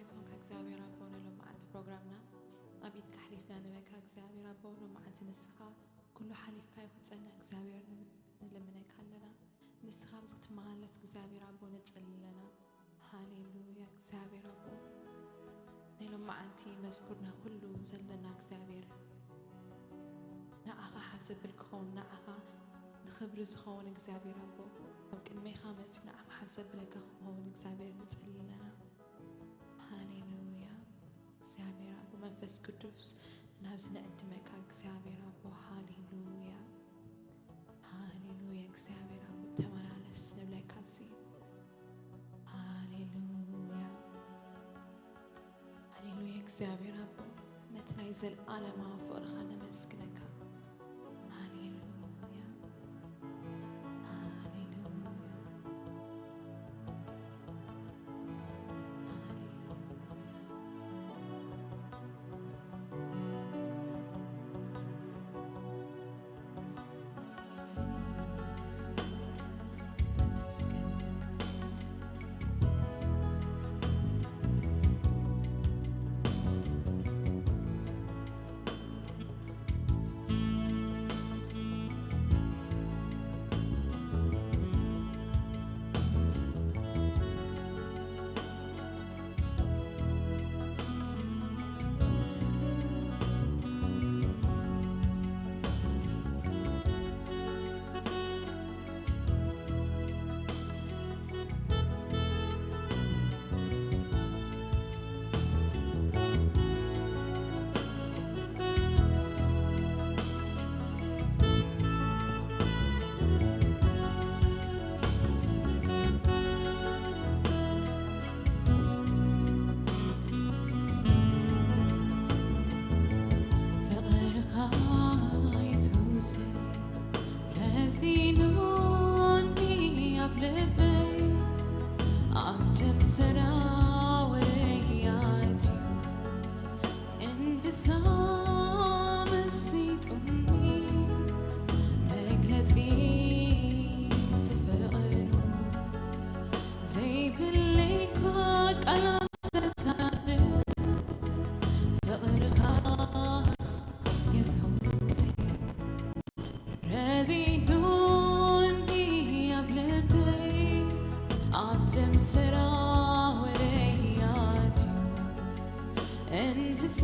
ዝኾንካ እግዚኣብሔር ኣቦ፣ ንሎማዓንቲ ፕሮግራምና ኣብ ኢድካ ኣሕሊፍና ንበካ እግዚኣብሔር ኣቦ። ሎማዓንቲ ንስኻ ኩሉ ሓሊፍካዮ ክትጸንሕ እግዚኣብሔር ንልምነካ ኣለና። ንስኻ ኣብዚ ክትመላለስ እግዚኣብሔር ኣቦ ንጽሊ ኣለና። ሃሌሉያ እግዚኣብሔር ኣቦ፣ ናይ ሎማዓንቲ መዝሙርና ኩሉ ዘለና እግዚኣብሔር ንዓኻ ሓሰብል ክኸውን፣ ንዓኻ ንኽብሪ ዝኸውን እግዚኣብሔር ኣቦ፣ ኣብ ቅድሜኻ መጺኡ ንዓኻ ሓሰብለካ ክኸውን እግዚኣብሔር ንጽሊ ኣለና። ሃሌሉያ እግዚኣብሔር ኣቦ፣ መንፈስ ቅዱስ ናብዚ ንዕድመካ እግዚኣብሔር ኣቦ። ሃሌሉያ ሃሌሉያ እግዚኣብሔር ኣቦ፣ ተመላለስ ንብለካ ኣብዚ። ሃሌሉያ ሃሌሉያ እግዚኣብሔር ኣቦ፣ ነቲ ናይ ዘለዓለማዊ ፍቕርኻ ነመስግነካ። ሃሌሉያ ሃሌሉያ ሃሌሉያ። ፍቕርኻ የሱሰይ ረዚኑኒ ኣብ ልበይ፣ ኣብ ደም ሰራውረይ ኣትዩ እምብዛ መሲጡኒ። መግለጺ እቲ ፍቕሩ ዘይብለይ እኳ ቃላት ዘዛርብ፣ ፍቕርኻስ የሱሰይ ረዚኑኒ ኣብ ልበይ፣ ኣብ ደም ሰራውረይ ኣትዩ እምብዛ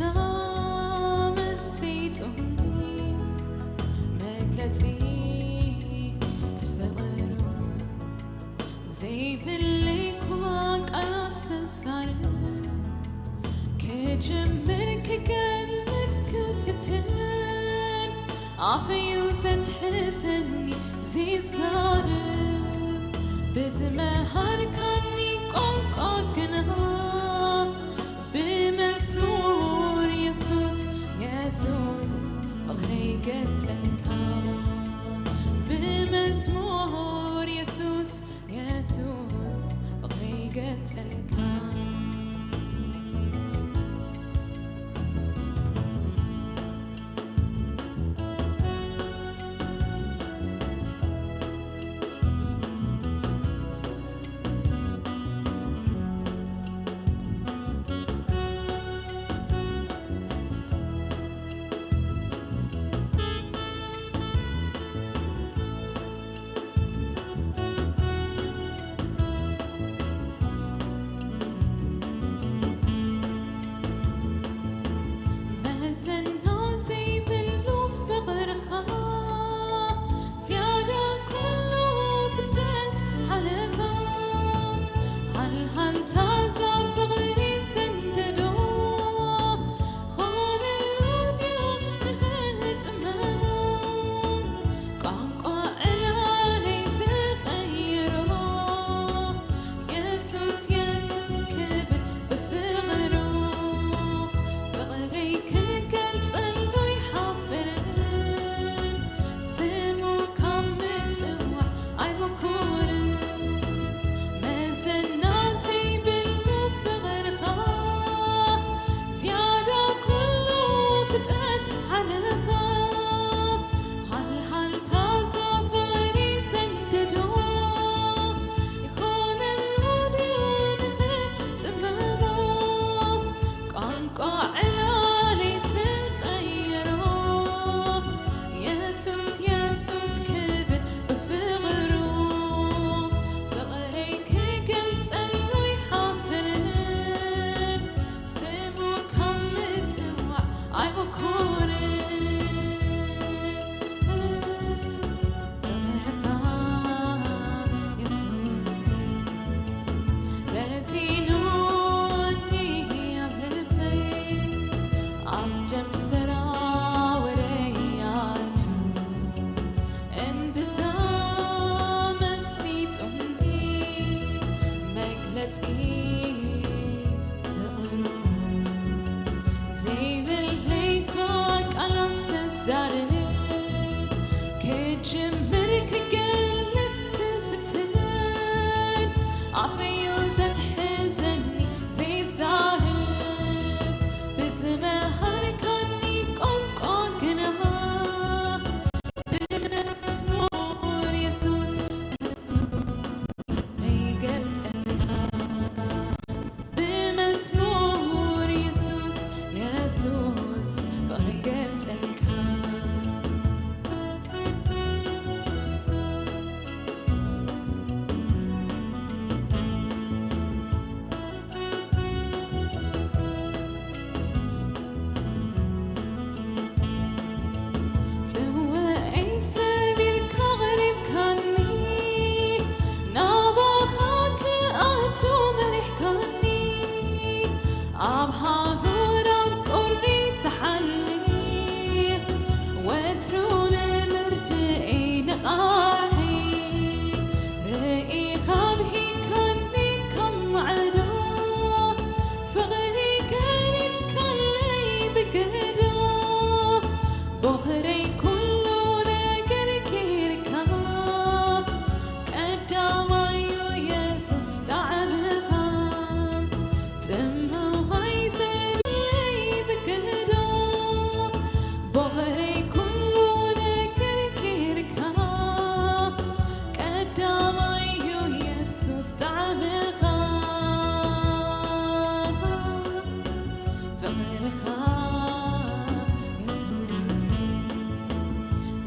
መሲጡኒ። መግለጺ እቲ ፍቕሩ ዘይብለይ እኳ ቃላት ዘዛርብ፣ ክጅምር ክገልጽ ክፍትን፣ ኣፈዩ ዘትሕዘኒ ዚዛረብ፣ ብዝመሃርካኒ ቋንቋ ግና፣ ብመዝሙር የሱስ፣ የሱስ ፍቕረይ ገልጸልካ። ብመዝሙር የሱስ፣ የሱስ ፍቕረይ ገልጸልካ። መሲሉኒ ኣብ ልበይ ኣብ ደም ሰራውረይ ኣትዩ እምብዛ መስሊጡኒ መግለጺ ፍቕሩ ዘይብለይ እኳ ቃላት ዘዛርብ ክጅምር ክገልጽ ክፍትን ኣፈዩ ዘትሕዘኒ ዘይዛረብ ብዝመሃርካኒ ቋንቋ ግና ብመዝሙር የሱስ የሱስ ይገልጸልካ ብመዝሙር የሱስ የሱስ ፍቕሪ ይገልጸልካ ጽውኤይ ሰቢርካ ኣቕሪብካኒ ናባኻ ክኣቱ መሪሕካኒ ኣብ ሃሩር ኣብ ቁሪ ትሓሊ ወትሩ ንምርድኢ ንቓሒ ርኢኻ ብሂካኒ ከም ማዕዶ ፍቕሪ ገሊጽካለይ ብግዶ ቦኽረይ ኩሉ ነገር ጌርካ ቀዳማዩ የሱስ ጣዕምኻ ጽምዋይ ዘብለይ ብግዶ ቦኽረይ ኩሉ ነገር ጌርካ ቀዳማዩ የሱስ ጣዕምኻ ፍቕርኻ የሱስ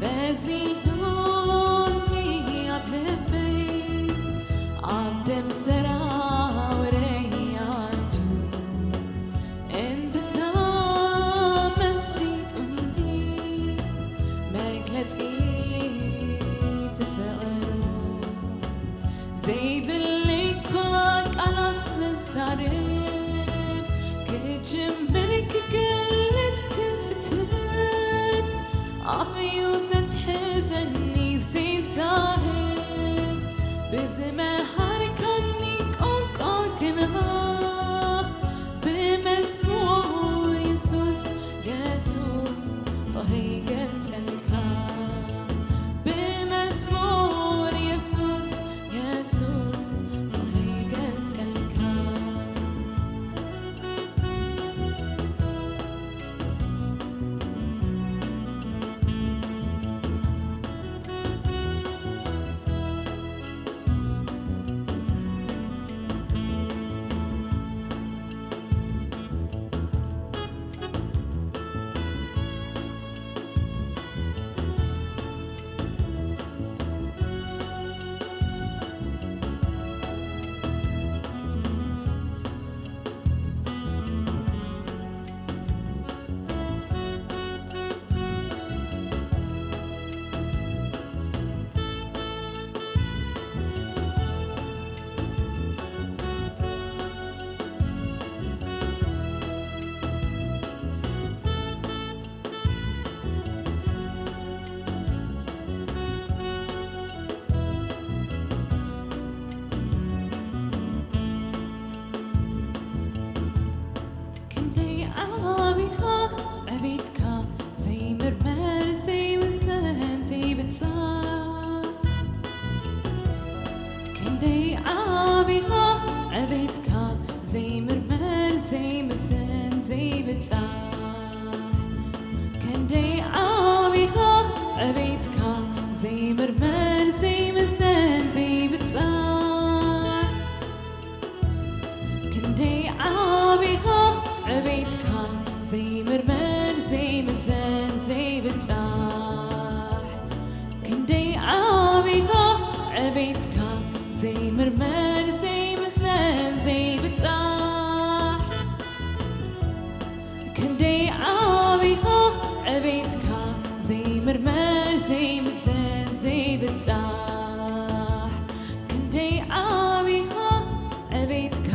በዚሑኒ ኣብ ልበይ ኣብ ደም ሰራውረይ ኣትዩ እምብዛ መሲጡኒ መግለጺ ትፍቕሩ ዘይብለይ እኳ ቃላት ዘዛርብ ክጅምር ክገልጽ ክፍትን ኣፈዩ ዘትሕዘኒ ዘይዛረብ ብዝመሃርካኒ ቋንቋ ግና ብመዝሙር የሱስ የሱስ ፍቕሪ ይገልጸልካ ብመዝሙር የሱስ የሱስ ፍቕሪ ይገልጸልካ ክንደይ ዓቢኻ ዕቤትካ ዘይምርመር ዘይውጠን ዘይብጻሕ ክንደይ ዓቢኻ ዕቤትካ ዘይምርመር ዘይምዘን ዘይብጻሕ ክንደይ ዓቢኻ ዕቤትካ ዘይምርመር ዘይምዘን ዘይብጻሕ ክንደይ ዓቢኻ ዕቤትካ ዘይምርመር ዘይምዘን ዘይብጻሕ ክንደይ ዓቢኻ ዕቤትካ ዘይምርመር ዘይምዘን ዘይብጻሕ ክንደይ ዓቢኻ ዕቤትካ ዘይምርመር ዘይምዘን ዘይብጻሕ ክንደይ ዓቢኻ ዕቤትካ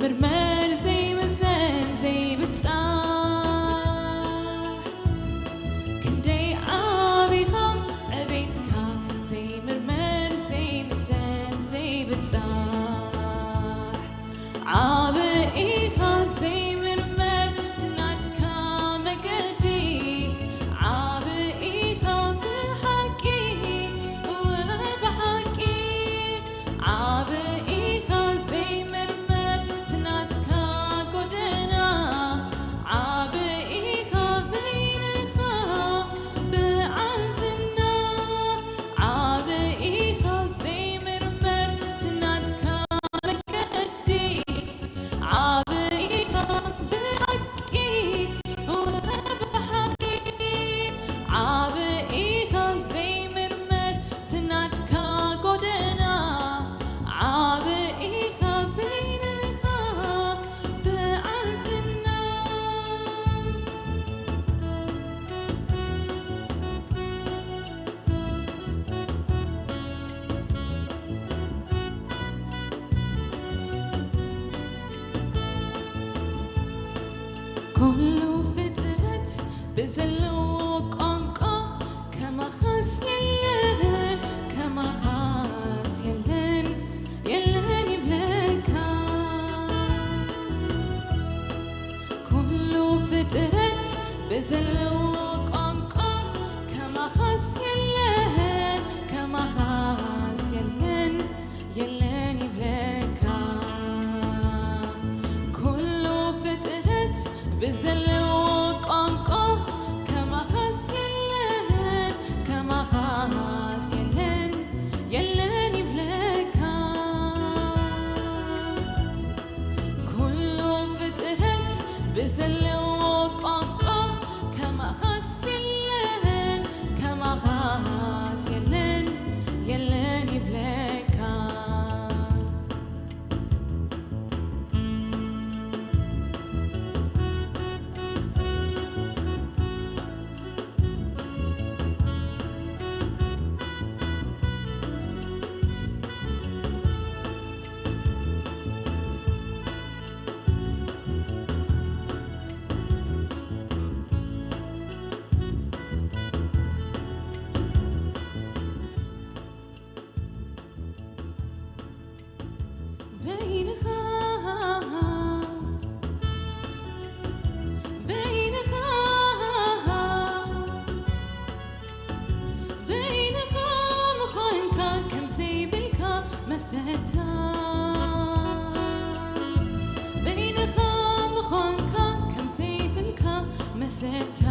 ዘይምርመር ዘይምዘን ዘይብጻሕ ክንደይ ዓቢኻ ዕቤትካ ዘይምርመር ዘይምዘን ዘይብጻሕ ዓቢ ኢኻ ዘይምርመር ትናትካ መገዲ ዓቢ ኢኻ ብሓቂ ብሓቂ ዓቢ ኢኻ ዘይምርመር ትናትካ ጎደና ዓቢ ኢኻ በይንኻ ብዓል ዝና ዓቢ ኢኻ ዘይምርመር ትናትካ መገዲ ዓቢ ኢኻ ብሓቂ ብሓቂ ዓቢ ኢኻ ዘይምርመር ትናትካ ጎደና ዓቢ ኢኻ በይንኻ ብዓል ዝና ኩሉ ፍጥረት ብዘለዎ ቋንቋ ከማኻስ የለን ከማኻስ የለን የለን ይብለካ ኩሉ ፍጥረት ብዘለዎ ቋንቋ ከማኻስ የለን ከማኻስ የለን የለን ይብለካ ኩሉ ፍጥረት ብዘለዎ ቋንቋ ከማኻስ የለን ከማኻስ የለን የለን ይብለካ ኩሉ ፍጥረት ብዘለዎ ቋንቋ ከማኻስ የለን ከማኻስ የለን የለን ይብለካ በይንኻ በይንኻ በይንኻ ምዃንካ ከም ዘይብልካ መሰታ በይንኻ ምዃንካ ከም ዘይብልካ መሰታ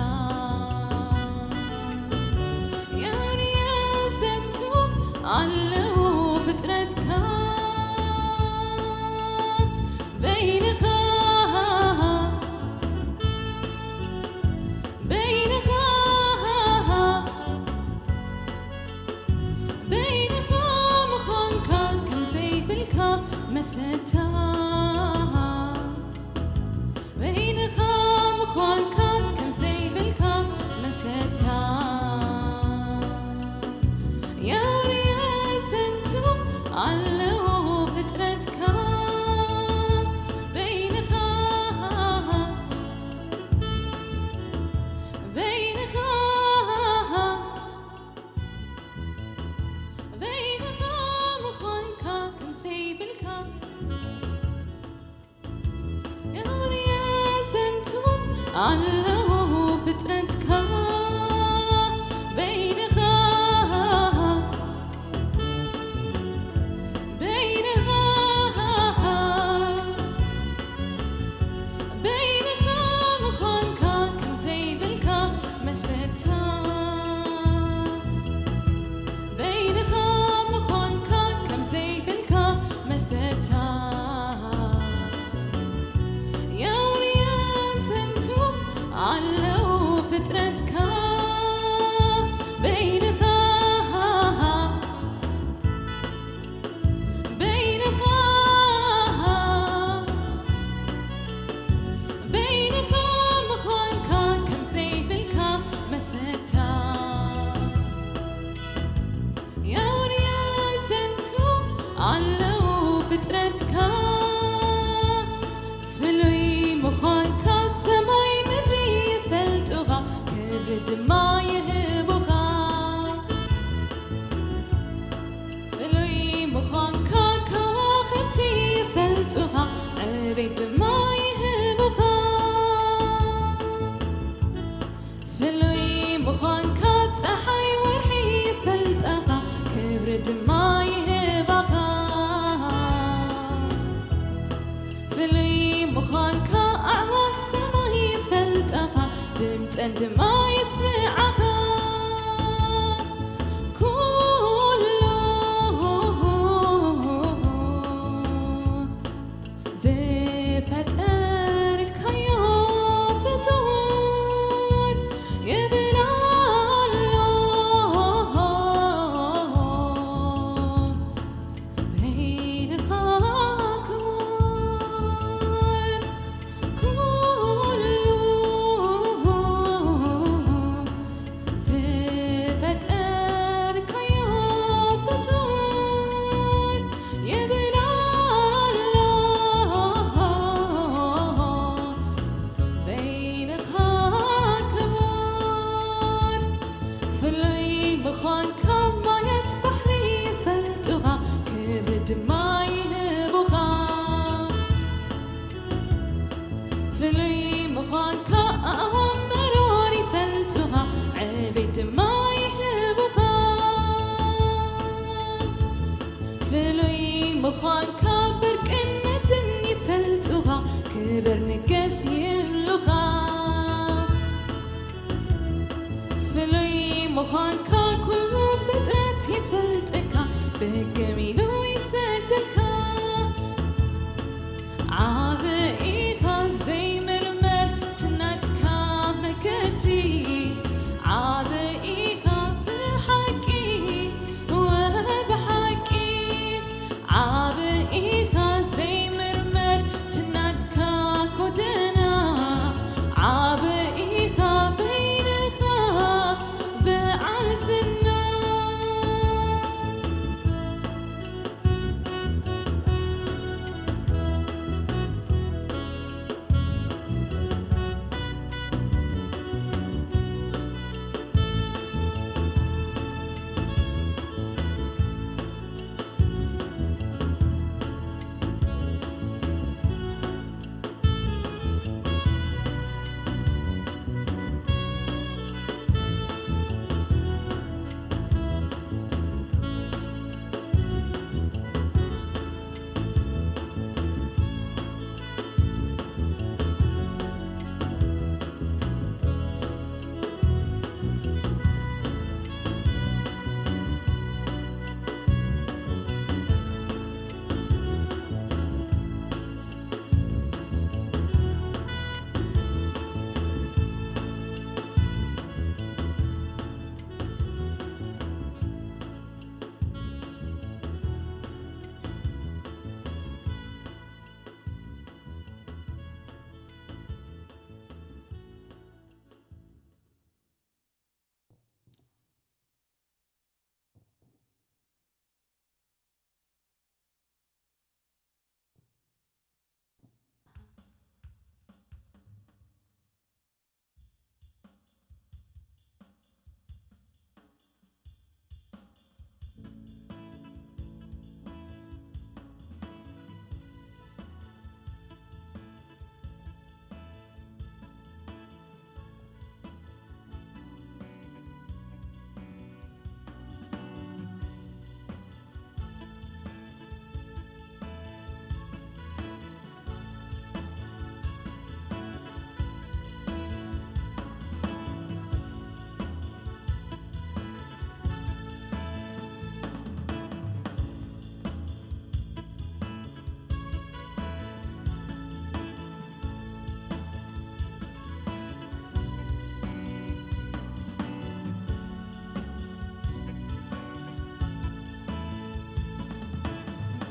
የውርየ ዘንቱ ኣለዉ ፍጥረትካ በይንኻ በይንኻ በይንኻ ምዃንካ ከም ዘይብልካ መሰታ በይንኻ ምዃንካ ከም ዘይብልካ መሰታ የውርየ ዘንቱ ኣለዉ ፍጥረትካ በይንኻ በይንኻ በይንኻ ምዃንካ ከም ዘይብልካ የውርየ ዘንቱ ኣለዉ ፍጥረትካ በይንኻ በይንኻ በይንኻ ምዃንካ ከም ዘይብልካ መሰታ በይንኻ ምዃንካ ከም ዘይብልካ መሰታ የውርየ ዘንቱ ኣለዉ ፍጥረትካ በይንኻ በይንኻ በይንኻ ምዃንካ ከም ዘይብልካ መሰታ የውርየ ዘንቱ ኣለዉ ፍጥረትካ መን ድማ የስምዓኻ? ኩሉ ዝፈጠርካዮ ፍጡር ይብል ኣሎ፣ በይንኻ ክቡር ኩሉ ዝፈጠርካዮ ፍጡር ይብል ኣሎ፣ በይንኻ ክቡር። ፍሉይ ምዃንካ ማያት ባሕሪ ይፈልጡኻ፣ ክብሪ ድማ ይህቡኻ። ፍሉይ ምዃንካ ኣእዋም መሮር ይፈልጡኻ፣ ዕቤት ድማ ይህቡኻ። ፍሉይ ምዃንካ ብርቅን ነድን ይፈልጡኻ፣ ክብር ንገስ ይብሉኻ። ፍሉይ ምዃንካ ኩሉ ፍጥረት ይፈልጠካ፣ ብግም ኢሉ ይሰግደልካ። ዓቢ ኢኻ ዘይምርመር ትናትካ መገዲ፣ ዓቢ ኢኻ ብሓቂ ወብሓቂ። ዓቢ ኢኻ ዘይምርመር ትናትካ ጎደና፣ ዓቢ ኢኻ በይንኻ በዓል ዝና።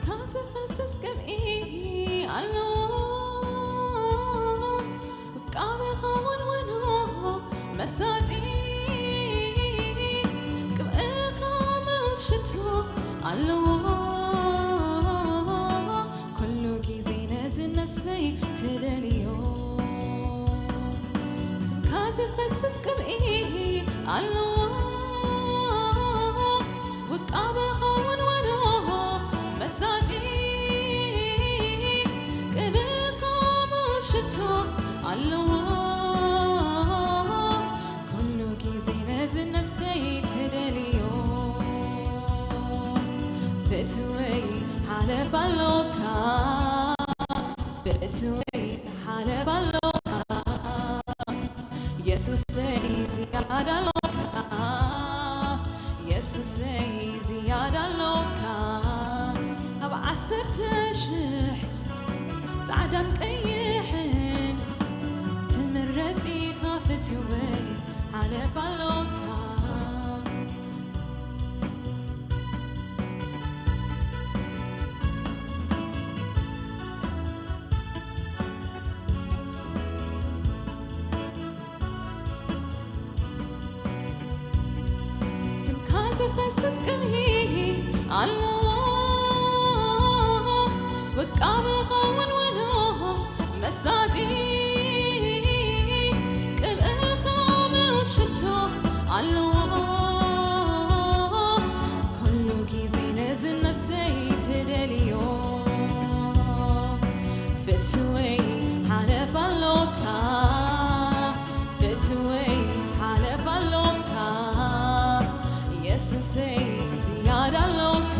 ካብ ዝፈስስ ቅብኢ ኣለዎ፣ ውቃበኻ ወንወኖ መሳጢ፣ ቅብእኻ መውት ሽቶ ኣለዎ። ኩሉ ግዜ ነዚ ነፍሰይ ትደልዮ፣ ስምካ ዝፈስስ ቅብኢ ኣለዎ፣ ውቃበኻ ወንወኖ መሳጢ፣ ቅብእኻ መውት ሽቶ ኣለዎ። ኩሉ ግዜ ነዚ ነፍሰይ ትደልዮ፣ ፍትወይ ሓለፍ ኣሎካ፣ ፍትወይ ሓለፍ ኣሎካ፣ የሱሰይ የሱሰይ ዝያዳ ኣሎካ ካብ ዓሰርተ ሽሕ ጻዕዳን ቀይሕን ትምረጽ ኢኻ ፍትወይ ሓለፍ ኣሎካ። ስምካ ዝፈስስ ቅብኢ ኣለዎ፣ ውቃበኻ ወንወኖ መሳጢ፣ ቅብእኻ መውሽቶ ኣለዎ። ኩሉ ግዜ ነዚ ነፍሰይ ትደልዮ ፍትወይ ሓለፍ ኣሎካ፣ ፍትወይ ሓለፍ ኣሎካ። የሱሰይ ዝያዳ ኣሎካ፣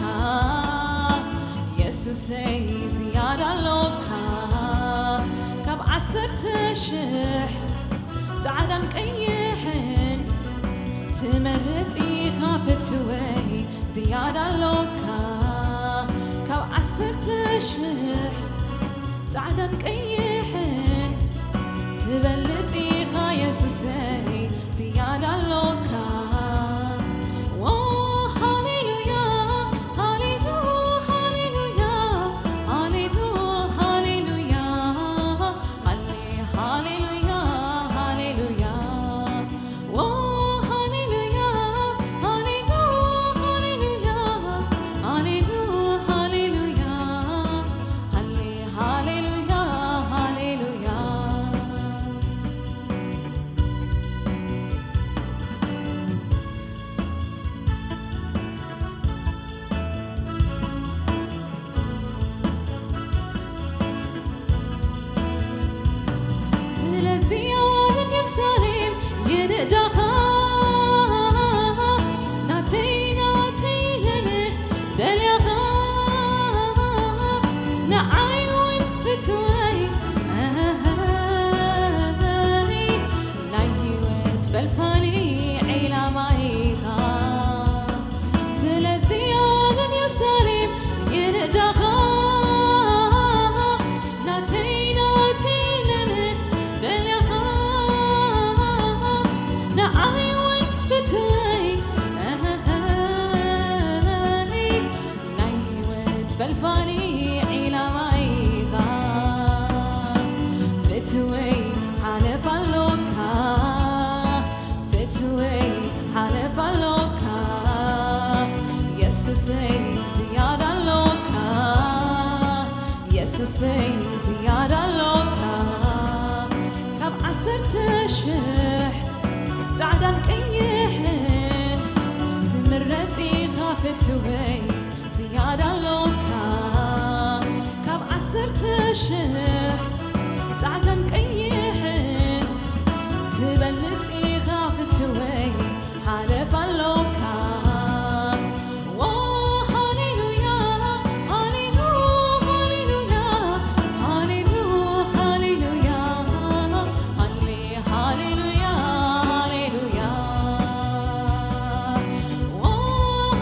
የሱሰይ ዝያዳ ኣሎካ። ካብ ዓሰርተ ሽሕ ጻዕዳን ቀይሕን ትመርጽ ኢኻ ፍትወይ ዝያዳ ኣሎካ። ካብ ዓሰርተ ሽሕ ጻዕዳን ቀይሕን ትበልጽ ኢኻ የሱሰይ ዝያዳ ኣሎካ። ዎ፣ ሃሌሉያ፣ ሃሌሉ፣ ሃሌሉያ፣ ሃሌሉ፣ ሃሌሉያ፣ ሃሌ፣ ሃሌሉያ፣ ሃሌሉያ። ዎ፣ ሃሌሉያ፣ ሃሌሉ፣ ሃሌሉያ፣ ሃሌሉ፣ ሃሌሉያ፣ ሃሌ፣ ሃሌሉያ፣ ሃሌሉያ። ስለዚ ኣዋልድ የሩሳሌም ይንእዳኻ፣ ናተይ ናተይ ኢለን ደልያኻ፣ ንዓይ እውን ፍትወይ፣ ናይ ህይወት ፈልፋሊ ዒላማ ኢኻ። ስለዚ ኣዋልድ የሩሳሌም ይንእዳኻ፣ ናተይ ናተይ ኢለን ደልያኻ፣ ንዓይ እውን ፍትወይ፣ ናይ ህይወት ፈልፋሊ ዒላማ ኢኻ። ፍትወይ ሓለፍ ኣሎካ፣ ፍትወይ ሓለፍ ኣሎካ። የሱሰይ ዝያዳ ኣሎካ፣ የሱሰይ ዝያዳ ኣሎካ። ካብ ዓሰርተ ሽሕ ጻዕዳን ቀይሕን ትምረጽ ኢኻ ፍትወይ ዝያዳ ኣሎካ። ካብ ዓሰርተ ሽሕ ጻዕዳን ቀይሕን ትበልጽ ኢኻ ፍትወይ ሓለፍ ኣሎካ። ዎ፣ ሃሌሉያ፣ ሃሌሉ፣ ሃሌሉያ፣ ሃሌሉ፣ ሃሌሉያ፣ ሃሌ፣ ሃሌሉያ፣ ሃሌሉያ። ዎ፣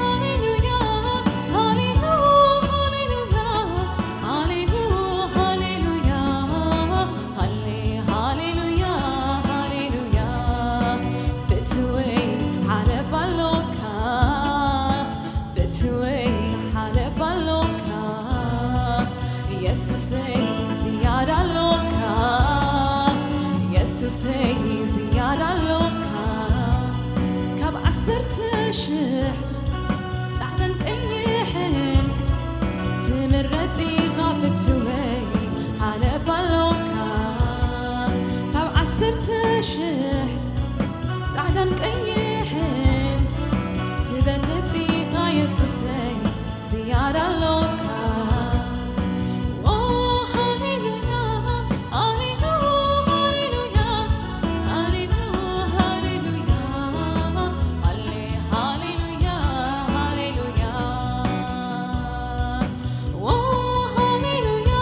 ሃሌሉያ፣ ሃሌሉ፣ ሃሌሉያ፣ ሃሌሉ፣ ሃሌሉያ፣ ሃሌ፣ ሃሌሉያ፣ ሃሌሉያ። ፍትወይ ሓለፍ ኣሎካ፣ ፍትወይ ሓለፍ ኣሎካ። የሱሰይ ዝያዳ ኣሎካ፣ የሱሰይ ዝያዳ ኣሎካ። ካብ ዓሰርተ ሽሕ ጻዕዳን ቀይሕን ትምረጽ ኢኻ ፍትወይ ሓለፍ ኣሎካ። ካብ ዓሰርተ ሽሕ ጻዕዳን ቀይሕን ትበልጽ ኢኻ የሱሰይ ዝያዳ ኣሎካ። ዎ፣ ሃሌሉያ፣ ሃሌሉ፣ ሃሌሉያ፣ ሃሌሉ፣ ሃሌሉያ፣ ሃሌ፣ ሃሌሉያ፣ ሃሌሉያ። ዎ፣ ሃሌሉያ፣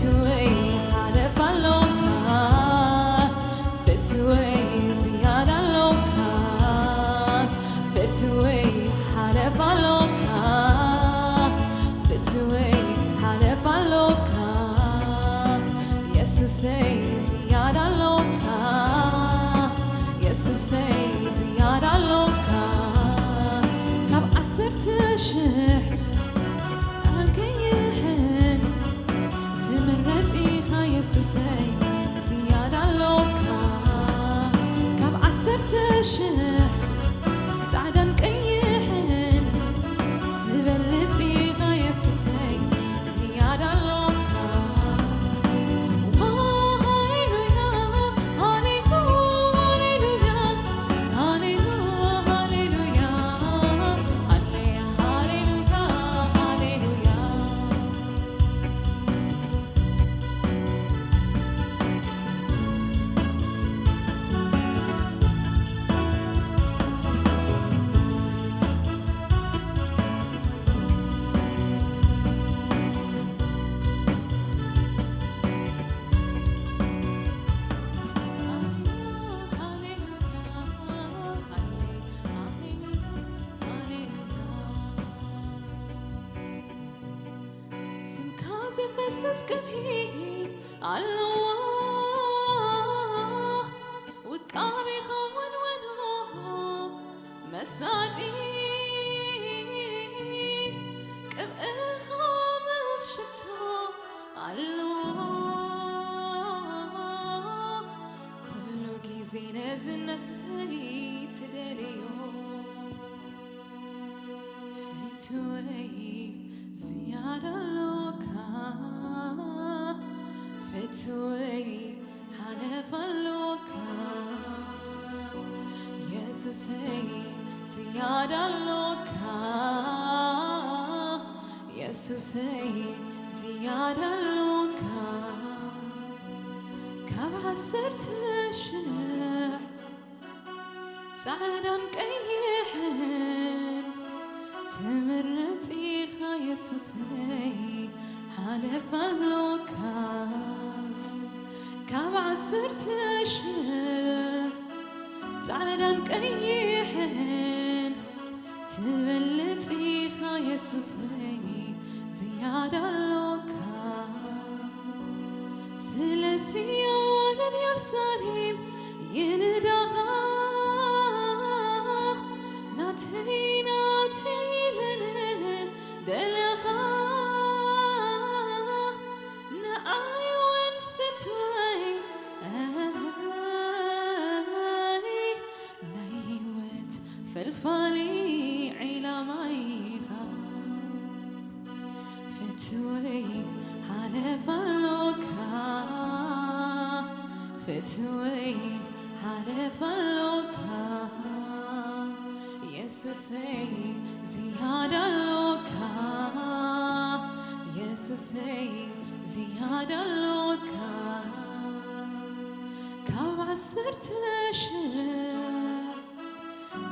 ፍትወይ ሓለፍ ኣሎካ፣ ፍትወይ ዝያዳ ኣሎካ፣ ፍትወይ ሓለፍ ኣሎካ፣ ፍትወይ ሓለፍ ኣሎካ፣ የሱሰይ ዝያዳ ኣሎካ፣ የሱሰይ ዝያዳ ኣሎካ፣ ካብ ዓሰርተ ሽሕ ኣንከይሕን ትምረጽ ኢኻ የሱሰይ ዝያዳ ኣሎካ፣ ካብ ዓሰርተ ሽሕ ጻዕዳን ቀይሕን ትበልጽ ኢኻ የሱሰይ ዝያዳ ኣሎካ። ሃሌሉያ፣ ሃሌሉያ፣ ሃሌሉያ፣ ሃሌሉያ፣ ሃሌ-፣ ሃሌሉያ፣ ሃሌሉያ። ስምካ ዝፈስስ ቅብኢ ኣለዋ፣ ውቃቤኻ ወንወኖ መሳጢ ቅብእኻ ምስ ሽቶ ኣለዋ፣ ኩሉ ግዜ ነዚ ነፍሰይ ትደልዮ። ፍትወይ ዝያዳ ኣሎካ፣ ፍትወይ ሓለፍ ኣሎካ፣ የሱሰይ ዝያዳ ኣሎካ፣ የሱሰይ ዝያዳ ኣሎካ፣ ካብ ዓሰርተ ሽሕ ጻዕዳን ቀይሕን ትምረጽ ኢኻ የሱሰይ፣ ሓለፍ ኣሎካ፣ ካብ ዓሰርተ ሽሕ ጻዕዳን ቀይሕን ትበልጽ ኢኻ የሱሰይ፣ ዝያዳ ኣሎካ። ስለ ጽዮንን የሩሳሌም ይንዳኻ፣ ናተይ ናተይ ኢለን ደለኻ፣ ንዓይ እውን ፍትወይ፣ ናይ ህይወት ፈልፋሊ ዒላማይ ኢኻ። ፍትወይ ሓለፍ ኣሎካ፣ ፍትወይ ሓለፍ ኣሎካ፣ የሱሰይ ዝያዳ ኣሎካ፣ የሱሰይ ዝያዳ ኣሎካ፣ ካብ ዓሰርተ ሽሕ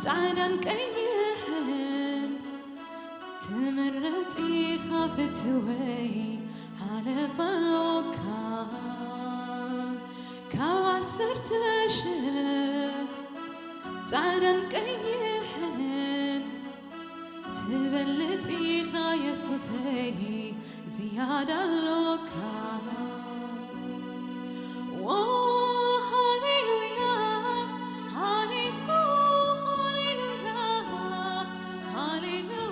ጻዕዳን ቀይሕን ትምረጽ ኢኻ ፍትወይ ሓለፍ ኣሎካ፣ ካብ ዓሰርተ ሽሕ ጻዕዳን ቀይሕን ትበልጽ ኢኻ የሱሰይ ዝያዳ ኣሎካ። ዎ፣ ሃሌሉያ፣ ሃሌሉ-፣ ሃሌሉያ፣ ሃሌሉ-፣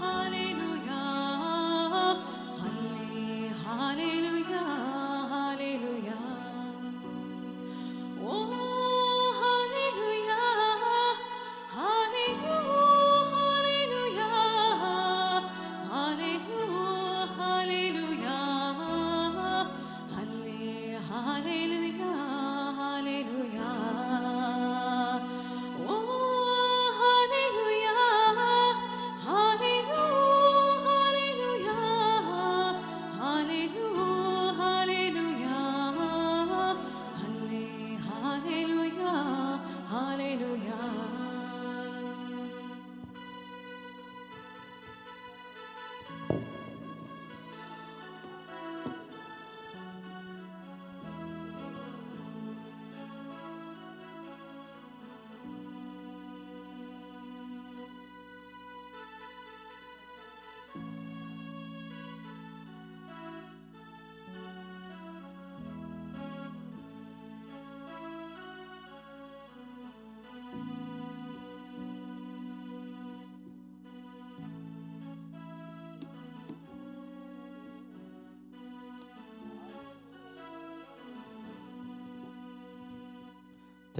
ሃሌሉያ፣ ሃሌ-፣ ሃሌሉያ፣ ሃሌሉያ። ዎ፣ ሃሌሉያ፣ ሃሌሉ-፣ ሃሌሉያ፣ ሃሌሉ-፣ ሃሌሉያ፣ ሃሌ-፣ ሃሌሉያ፣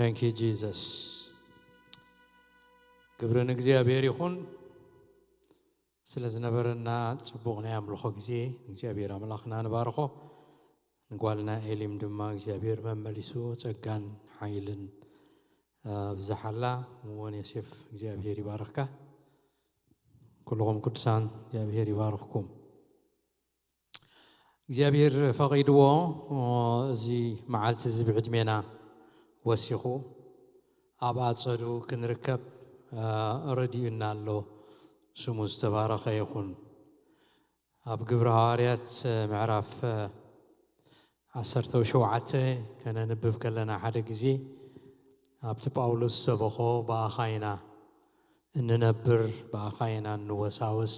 Thank you, Jesus. ክብሪ ንእግዚኣብሔር ይኹን። ስለ ዝነበረና ጽቡቕ ናይ ኣምልኾ ግዜ ንእግዚኣብሔር ኣምላኽና ንባርኾ። ንጓልና ኤሊም ድማ እግዚኣብሔር መመሊሱ ጸጋን ሓይልን ኣብዝሓላ። እወን ዮሴፍ እግዚኣብሔር ይባርኽካ። ኩልኹም ቅዱሳን እግዚኣብሔር ይባርኽኩም። እግዚኣብሔር ፈቒድዎ እዚ መዓልቲ እዚ ብዕድሜና ወሲኹ ኣብ ኣጸዱ ክንርከብ ረድዩና ኣሎ። ስሙ ዝተባረኸ ይኹን። ኣብ ግብረ ሃዋርያት ምዕራፍ ዓሰርተ ሸውዓተ ከነንብብ ከለና ሓደ ግዜ ኣብቲ ጳውሎስ ሰበኾ ብኣኻ ኢና እንነብር፣ ብኣኻ ኢና እንወሳወስ፣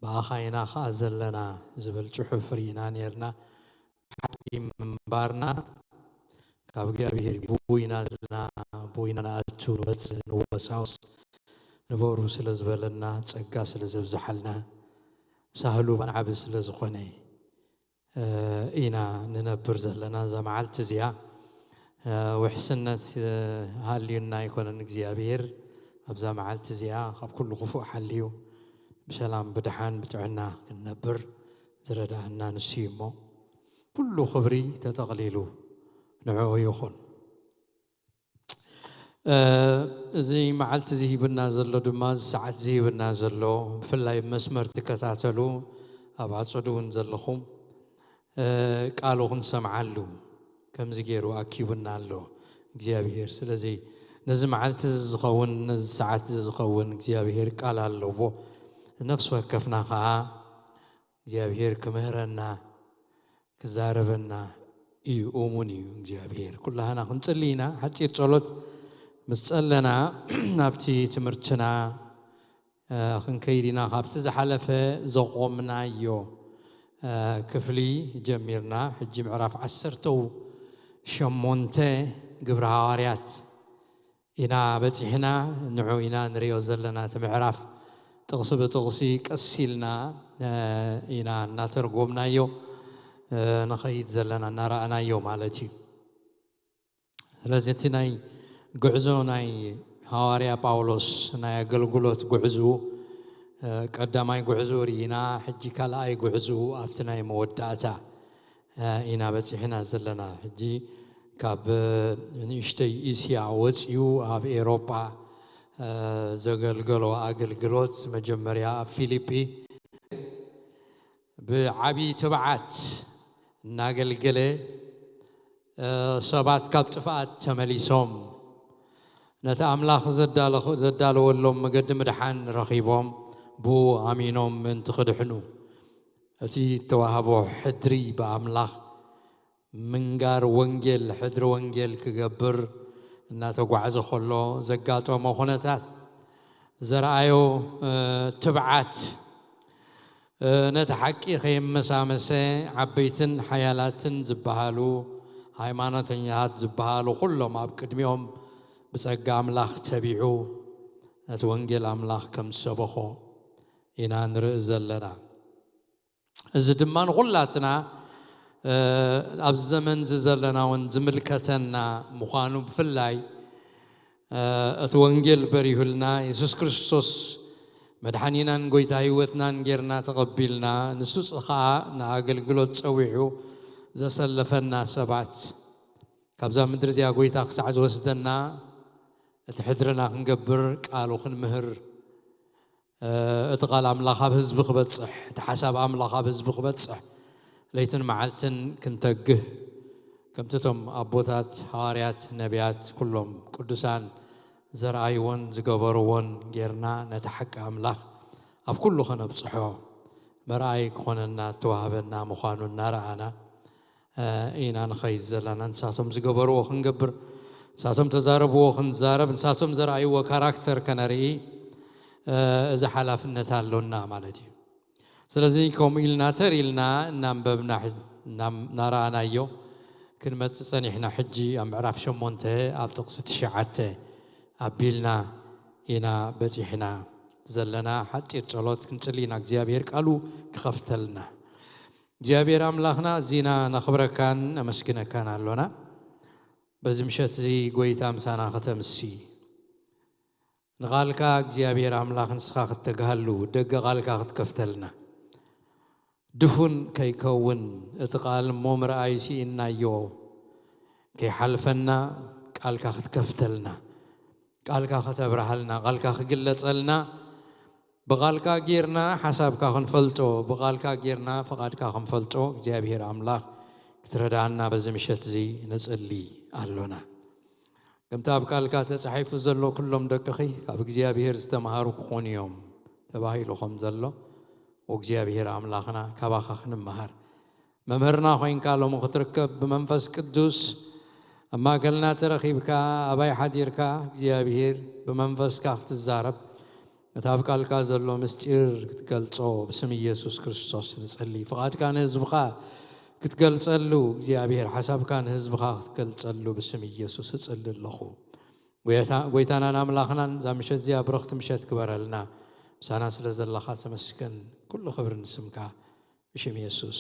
ብኣኻ ኢና ኸኣ ዘለና ዝብል ጽሑፍ ርኢና ኔርና። ሓቂ ምንባርና ካብ እግዚኣብሔር ብኡ ኢና ዘለና፣ ብኡ ኢና ንኣቱ ንወጽእ ንወሳወስ ንበሩ ስለ ዝበለና፣ ጸጋ ስለ ዘብዝሓልና፣ ሳህሉ ብዓቢ ስለ ዝኾነ ኢና ንነብር ዘለና። እዛ መዓልቲ እዚኣ ውሕስነት ሃልዩና ኣይኮነን እግዚኣብሔር ኣብዛ መዓልቲ እዚኣ ካብ ኩሉ ክፉእ ሓልዩ ብሰላም ብድሓን ብጥዕና ክንነብር ዝረዳእና ንሱ እዩ እሞ ኩሉ ክብሪ ተጠቕሊሉ ንዕኡ ይኹን። እዚ መዓልቲ እዚ ሂብና ዘሎ ድማ እዚ ሰዓት እዚ ሂብና ዘሎ ብፍላይ መስመር ትከታተሉ ኣብ ኣጸዱ እውን ዘለኹም ቃሉ ክንሰምዓሉ ከምዚ ገይሩ ኣኪቡና ኣሎ እግዚኣብሔር። ስለዚ ነዚ መዓልቲ እዚ ዝኸውን ነዚ ሰዓት እዚ ዝኸውን እግዚኣብሔር ቃል ኣለዎ። ነፍሲ ወከፍና ከዓ እግዚኣብሔር ክምህረና ክዛረበና እዩ። እሙን እዩ እግዚኣብሔር። ኩላህና ክንጽሊ ኢና። ሓፂር ጸሎት ምስ ጸለና ናብቲ ትምህርትና ክንከይድ ኢና። ካብቲ ዝሓለፈ ዘቆምናዮ ክፍሊ ጀሚርና ሕጂ ምዕራፍ ዓሰርተው ሸሞንተ ግብሪ ሃዋርያት ኢና በጺሕና። ንዑ ኢና ንሪኦ ዘለና እቲ ምዕራፍ ጥቕሲ ብጥቕሲ ቀስ ኢልና ኢና እናተርጎምናዮ ንኸይድ ዘለና እናረኣናዮ ማለት እዩ። ስለዚ እቲ ናይ ጉዕዞ ናይ ሃዋርያ ጳውሎስ ናይ ኣገልግሎት ጉዕዝኡ ቀዳማይ ጉዕዝኡ ርኢና፣ ሕጂ ካልኣይ ጉዕዝኡ ኣብቲ ናይ መወዳእታ ኢና በፂሕና ዘለና። ሕጂ ካብ ንእሽተይ እስያ ወፂኡ ኣብ ኤሮጳ ዘገልገሎ ኣገልግሎት መጀመርያ ኣብ ፊሊጲ ብዓብዪ ትብዓት እናገልገለ ሰባት ካብ ጥፍኣት ተመሊሶም ነቲ ኣምላኽ ዘዳለወሎም መገዲ ምድሓን ረኺቦም ብኡ ኣሚኖም ምእንቲ ክድሕኑ እቲ እተዋህቦ ሕድሪ ብኣምላኽ ምንጋር ወንጌል ሕድሪ ወንጌል ክገብር እናተጓዕዘ ከሎ ዘጋጠሞ ኩነታት ዘርኣዮ ትብዓት ነቲ ሓቂ ከየመሳመሰ ዓበይትን ሓያላትን ዝበሃሉ ሃይማኖተኛታት ዝበሃሉ ኩሎም ኣብ ቅድሚኦም ብጸጋ ኣምላኽ ተቢዑ ነቲ ወንጌል ኣምላኽ ከም ዝሰበኾ ኢና ንርኢ ዘለና። እዚ ድማ ንኹላትና ኣብዚ ዘመን እዚ ዘለና እውን ዝምልከተና ምዃኑ ብፍላይ እቲ ወንጌል በሪሁልና የሱስ ክርስቶስ መድሓኒናን ጎይታ ህይወትናን ጌርና ተቐቢልና ንሱ ከዓ ንኣገልግሎት ጸዊዑ ዘሰለፈና ሰባት ካብዛ ምድሪ እዚኣ ጎይታ ክሳዕ ዝወስደና እቲ ሕድርና ክንገብር ቃሉ ክንምህር እቲ ቃል ኣምላኽ ኣብ ህዝቢ ክበጽሕ እቲ ሓሳብ ኣምላኽ ኣብ ህዝቢ ክበጽሕ ለይትን መዓልትን ክንተግህ ከምቲ እቶም ኣቦታት ሃዋርያት ነቢያት ኩሎም ቅዱሳን ዘርኣይዎን ዝገበርዎን ጌርና ነቲ ሓቂ ኣምላኽ ኣብ ኩሉ ከነብጽሖ መርኣይ ክኾነና እተዋህበና ምዃኑ እናረኣና ኢና ንኸይድ ዘለና። ንሳቶም ዝገበርዎ ክንገብር ንሳቶም ተዛረብዎ ክንዛረብ ንሳቶም ዘርኣይዎ ካራክተር ከነርኢ እዚ ሓላፍነት ኣሎና ማለት እዩ። ስለዚ ከምኡ ኢልና ተር ኢልና እናንበብና እናረኣናዮ ክንመፅእ ፀኒሕና ሕጂ ኣብ ምዕራፍ ሸሞንተ ኣብ ጥቕሲ ትሽዓተ ኣቢልና ኢና በፂሕና ዘለና። ሓፂር ፀሎት ክንፅሊ ኢና እግዚኣብሔር ቃሉ ክኸፍተልና። እግዚኣብሔር ኣምላኽና እዚና ነኽብረካን ነመስግነካን ኣሎና። በዚ ምሸት እዚ ጎይታ ምሳና ከተምሲ፣ ንቓልካ እግዚኣብሔር ኣምላኽ ንስኻ ክትተግሃሉ፣ ደገ ቓልካ ክትከፍተልና፣ ድፉን ከይከውን፣ እቲ ቓል እሞ ምርኣይ ስኢንናዮ፣ ከይሓልፈና ቃልካ ክትከፍተልና፣ ቃልካ ከተብርሃልና፣ ቃልካ ክግለጸልና፣ ብቓልካ ጌርና ሓሳብካ ክንፈልጦ፣ ብቓልካ ጌርና ፍቓድካ ክንፈልጦ እግዚኣብሔር ኣምላኽ ክትረዳና በዚ ምሸት እዚ ንጽሊ ኣሎና። ከምቲ ኣብ ቃልካ ተጻሒፉ ዘሎ፣ ኩሎም ደቅኺ ካብ እግዚኣብሔር ዝተምሃሩ ክኾኑ እዮም ተባሂሉ ከም ዘሎ፣ እግዚኣብሔር ኣምላኽና ካባኻ ክንምሃር፣ መምህርና ኮይንካ ሎሚ ክትርከብ፣ ብመንፈስ ቅዱስ ኣብ ማእከልና ተረኺብካ፣ ኣባይ ሓዲርካ እግዚኣብሔር ብመንፈስካ ክትዛረብ፣ እቲ ኣብ ቃልካ ዘሎ ምስጢር ክትገልጾ ብስም ኢየሱስ ክርስቶስ ንጸሊ። ፍቓድካ ንህዝብኻ ክትገልጸሉ እግዚኣብሔር፣ ሓሳብካ ንህዝብኻ ክትገልጸሉ ብስም ኢየሱስ እጽሊ ኣለኹ። ጎይታ-፣ ጎይታናን ኣምላኽናን እዛ ምሸት እዚኣ ብርኽቲ ምሸት ግበረልና። ምሳና ስለ ዘለኻ ተመስገን። ኩሉ ክብሪ ንስምካ። ብሽም የሱስ።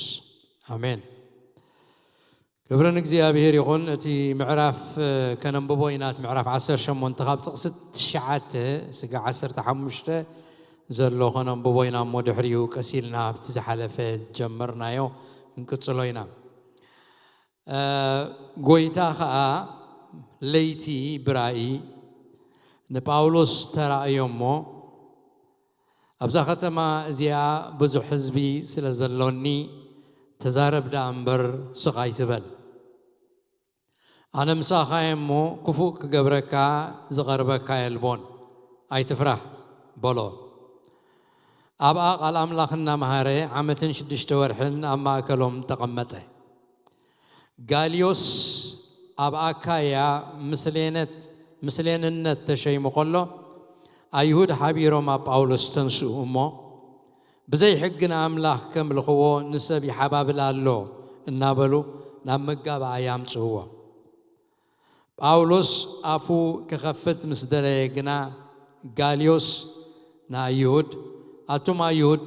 ኣሜን። ክብሪ ንእግዚኣብሔር ይኹን። እቲ ምዕራፍ፣ እ፣ ከነንብቦ ኢና። እቲ ምዕራፍ ዓሰርተ ሸሞንተ ካብ ጥቕሲ ትሽዓተ ስጋዕ ዓሰርተ ሓሙሽተ ዘሎ ከነንብቦ ኢና እሞ ድሕሪኡ ቀስ ኢልና ኣብቲ ዝሓለፈ ዝጀመርናዮ ክንቅጽሎ ኢና። እ፣ ጎይታ ኸኣ ለይቲ ብራእይ ንጳውሎስ ተራእዮ እሞ፣ ኣብዛ ኸተማ እዚኣ ብዙሕ ህዝቢ ስለ ዘሎኒ፣ ተዛረብ ደኣ እምበር ስቕ ኣይትበል። ኣነ ምሳኻ እየ እሞ፣ ክፉእ ክገብረካ ዝቐርበካ የልቦን። ኣይትፍራህ፣ በሎ። ኣብኣ ቃል ኣምላኽ እናመሃረ ዓመትን ሽዱሽተ ወርሕን ኣብ ማእከሎም ተቐመጠ። ጋልዮስ ኣብ ኣካያ ምስሌነት-፣ ምስሌንነት ተሸይሙ ከሎ፣ ኣይሁድ ሓቢሮም ኣብ ጳውሎስ ተንስኡ እሞ፣ ብዘይ ሕጊ ንኣምላኽ ከምልኽዎ ንሰብ ይሓባብል ኣሎ እናበሉ ናብ መጋባእያ ኣምጽእዎ። ጳውሎስ ኣፉ ክኸፍት ምስ ደለየ ግና፣ ጋልዮስ ንኣይሁድ፣ ኣቱም ኣይሁድ፣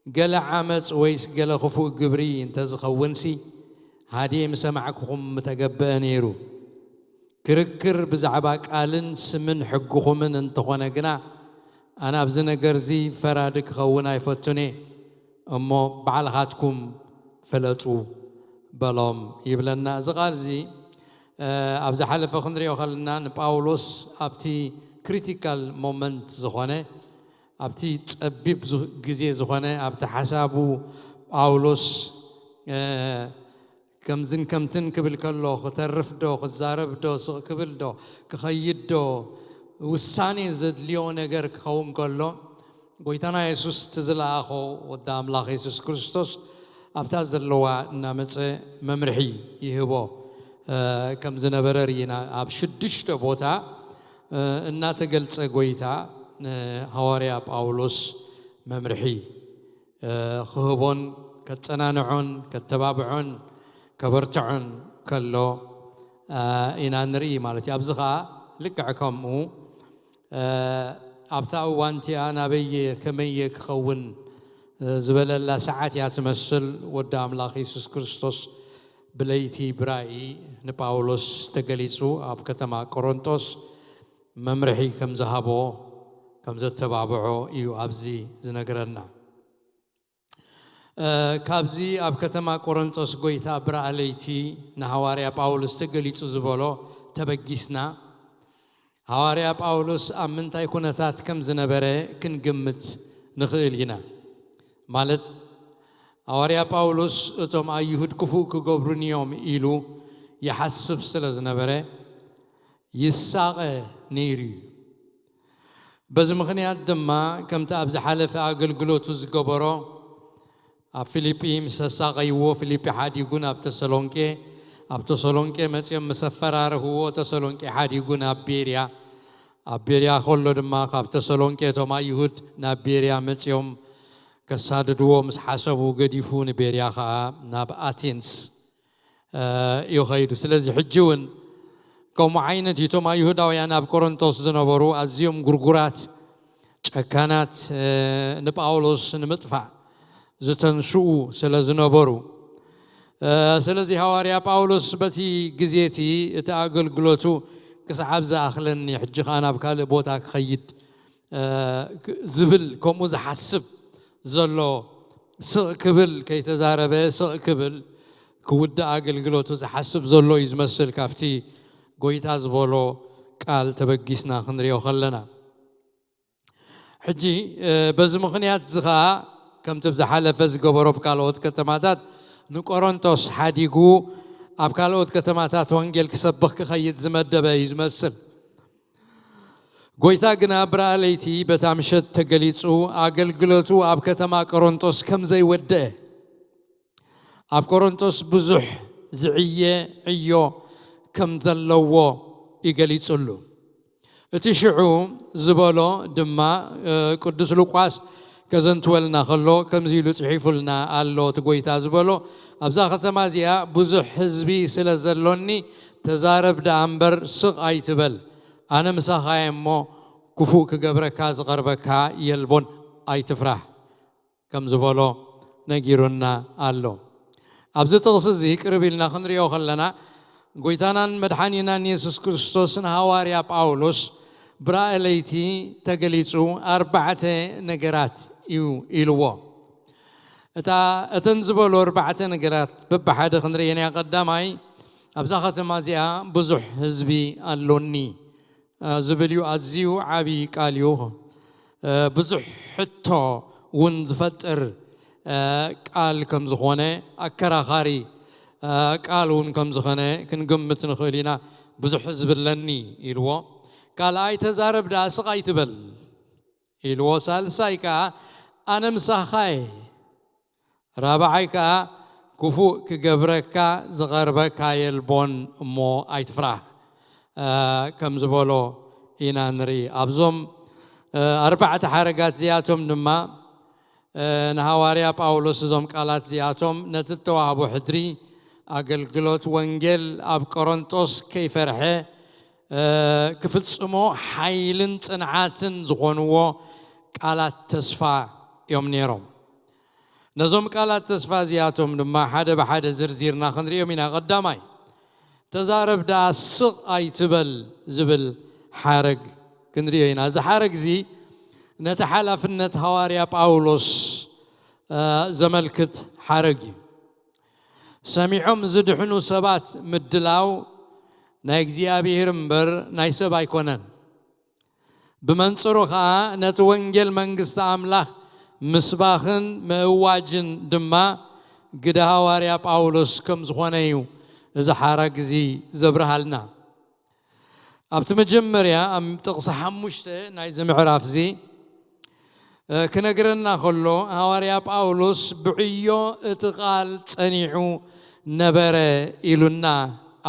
ገለ ዓመጽ ወይስ ገለ ክፉእ ግብሪ እንተ ዝኸውንሲ፣ ሃድየ ምሰማዕኩኹም ምተገብአ ነይሩ። ክርክር ብዛዕባ ቃልን ስምን ሕግኹምን እንተኾነ ግና፣ ኣነ ኣብዚ ነገርዚ ፈራዲ ክኸውን ኣይፈቱን እየ። እሞ ባዕልኻትኩም ፍለጡ በሎም ይብለና። እዚ ቃል እዚ፣ እ፣ ኣብ ዝሓለፈ ክንሪኦ ከለና ንጳውሎስ ኣብቲ ክሪቲካል ሞመንት ዝኾነ፣ ኣብቲ ጸቢብ ዝ-፣ ግዜ ዝኾነ፣ ኣብቲ ሓሳቡ ጳውሎስ፣ እ፣ ከምዝን ከምትን ክብል ከሎ፣ ክተርፍ ዶ፣ ክዛረብ ዶ፣ ስቕ ክብል ዶ፣ ክኸይድ ዶ፣ ውሳኔ ዘድልዮ ነገር ክኸውን ከሎ፣ ጎይታና የሱስ እቲ ዝለኣኾ ወዲ ኣምላኽ የሱስ ክርስቶስ ኣብታ ዘለዋ እናመጸ መምርሒ ይህቦ፣ እ፣ ከም ዝነበረ ርኢና። ኣብ ሽዱሽተ ቦታ፣ እ፣ እናተገልጸ ጎይታ ንሃዋርያ ጳውሎስ መምርሒ፣ እ፣ ክህቦን ከጸናንዖን ከተባብዖን ከበርትዖን ከሎ፣ እ፣ ኢና ንርኢ ማለት እዩ። ኣብዚ ኸኣ ልክዕ ከምኡ፣ እ፣ ኣብታ እዋን እቲኣ ናበየ ከመየ ክኸውን፣ እ፣ ዝበለላ ሰዓት እያ ትመስል። ወዲ ኣምላኽ የሱስ ክርስቶስ ብለይቲ ብራእይ ንጳውሎስ ተገሊጹ ኣብ ከተማ ቆሮንጦስ መምርሒ ከም ዝሃቦ፣ ከም ዘተባብዖ እዩ ኣብዚ ዝነግረና። እ፣ ካብዚ ኣብ ከተማ ቆሮንጦስ ጎይታ ብራእይ ለይቲ ንሃዋርያ ጳውሎስ ተገሊጹ ዝበሎ ተበጊስና፣ ሃዋርያ ጳውሎስ ኣብ ምንታይ ኩነታት ከም ዝነበረ ክንግምት ንኽእል ኢና። ማለት፣ ሃዋርያ ጳውሎስ እቶም ኣይሁድ ክፉእ ክገብሩኒ እዮም ኢሉ ይሓስብ ስለ ዝነበረ፣ ይሳቐ ነይሩ እዩ። በዚ ምኽንያት ድማ፣ ከምቲ ኣብ ዝሓለፈ ኣገልግሎቱ ዝገበሮ፣ ኣብ ፊልጲ ምስ ኣሳቐይዎ፣ ፊልጲ ሓዲጉ ናብ ተሰሎንቄ፣ ኣብ ተሰሎንቄ መጺኦም ምስ ኣፈራርህዎ፣ ተሰሎንቄ ሓዲጉ ናብ ቤርያ፣ ኣብ ቤርያ ከሎ ድማ፣ ካብ ተሰሎንቄ እቶም ኣይሁድ ናብ ቤርያ መጺኦም ከሳድድዎ ምስ ሓሰቡ፣ ገዲፉ ንቤርያ ኸኣ ናብ ኣቴንስ እ፣ እዩ ኸይዱ። ስለዚ ሕጂ እውን ከምኡ ዓይነት እዩ። እቶም ኣይሁዳውያን ኣብ ቆሮንቶስ ዝነበሩ ኣዝዮም ጉርጉራት፣ ጨካናት፣ እ፣ ንጳውሎስ ንምጥፋእ ዝተንስኡ ስለ ዝነበሩ፣ ስለዚ ሃዋርያ ጳውሎስ በቲ ግዜ እቲ፣ እቲ ኣገልግሎቱ ክሳዕ ኣብ ዝኣኽለኒ ሕጂ ኸኣ ናብ ካልእ ቦታ ክኸይድ ዝብል ከምኡ ዝሓስብ ዘሎ፣ ስቕ ክብል ከይተዛረበ ስቕ ክብል ክውዳእ ኣገልግሎቱ ዝሓስብ ዘሎ እዩ ዝመስል፣ ካብቲ ጎይታ ዝበሎ ቃል ተበጊስና ክንሪኦ ከለና። ሕጂ በዚ ምኽንያት እዚ ኸኣ ከምቲ ብዝሓለፈ ዝገበሮ ኣብ ካልኦት ከተማታት ንቆሮንቶስ ሓዲጉ ኣብ ካልኦት ከተማታት ወንጌል ክሰብኽ ክኸይድ ዝመደበ እዩ ዝመስል። ጎይታ ግና ብርኣ ለይቲ በታ ምሸት ተገሊጹ፣ ኣገልግሎቱ ኣብ ከተማ ቆሮንቶስ ከም ዘይወደአ፣ ኣብ ቆሮንቶስ ብዙሕ ዝዕየ ዕዮ ከም ዘለዎ እዩ ገሊጹሉ። እቲ ሽዑ ዝበሎ ድማ ቅዱስ ሉቃስ ከዘንትወልና ከሎ ከምዚ ኢሉ ጽሒፉልና ኣሎ። እቲ ጎይታ ዝበሎ፣ ኣብዛ ከተማ እዚኣ ብዙሕ ህዝቢ ስለ ዘሎኒ ተዛረብ ደኣ እምበር ስቕ ኣይትበል። ኣነ ምሳኻ እየ እሞ ክፉእ ክገብረካ ዝቐርበካ የልቦን፣ ኣይትፍራህ ከም ዝበሎ ነጊሩና ኣሎ። ኣብዚ ጥቕሲ እዚ ቅርብ ኢልና ክንሪኦ ከለና፣ ጎይታናን መድሓኒናን የሱስ ክርስቶስ ንሃዋርያ ጳውሎስ ብራእይ ለይቲ ተገሊጹ ኣርባዕተ ነገራት እዩ ኢልዎ። እታ፣ እተን ዝበሎ ኣርባዕተ ነገራት በብሓደ ክንርእየን እያ። ቀዳማይ፣ ኣብዛ ከተማ እዚኣ ብዙሕ ህዝቢ ኣሎኒ ዝብል እዩ። ኣዝዩ ዓቢ ቃል እዩ። ብዙሕ ሕቶ እውን ዝፈጥር ቃል ከም ዝኾነ፣ ኣከራኻሪ ቃል እውን ከም ዝኾነ ክንግምት ንኽእል ኢና። ብዙሕ ህዝቢ ኣለኒ ኢልዎ። ካልኣይ፣ ተዛረብ ደኣ ስቕ ኣይትበል ኢልዎ። ሳልሳይ ከኣ፣ ኣነ ምሳኻ እየ። ራብዓይ ከኣ፣ ክፉእ ክገብረካ ዝቐርበካ የልቦን እሞ ኣይትፍራህ ከም ዝበሎ ኢና ንርኢ። ኣብዞም ኣርባዕተ ሓረጋት እዚኣቶም ድማ ንሃዋርያ ጳውሎስ እዞም ቃላት እዚኣቶም ነቲ እተዋህቦ ሕድሪ ኣገልግሎት ወንጌል ኣብ ቆሮንጦስ ከይፈርሐ ክፍጽሞ ሓይልን ጽንዓትን ዝኾንዎ ቃላት ተስፋ እዮም ነይሮም። ነዞም ቃላት ተስፋ እዚኣቶም ድማ ሓደ ብሓደ ዝርዚርና ክንሪኦም ኢና። ቀዳማይ፣ ተዛረብ ደኣ ስቕ ኣይትበል ዝብል ሓረግ ክንሪኦ ኢና። እዚ ሓረግ እዚ ነቲ ሓላፍነት ሃዋርያ ጳውሎስ ዘመልክት ሓረግ እዩ። ሰሚዖም ዝድሕኑ ሰባት ምድላው ናይ እግዚኣብሔር እምበር ናይ ሰብ ኣይኮነን። ብመንጽሩ ኸኣ ነቲ ወንጌል መንግስቲ ኣምላኽ ምስባኽን ምእዋጅን ድማ ግደ ሃዋርያ ጳውሎስ ከም ዝኾነ እዩ እዚ ሓረግ እዚ ዘብርሃልና። ኣብቲ መጀመርያ ኣብ ጥቕሲ ሓሙሽተ ናይዚ ምዕራፍ እዚ ክነግረና ከሎ፣ ሃዋርያ ጳውሎስ ብዕዮ እቲ ቃል ጸኒዑ ነበረ ኢሉና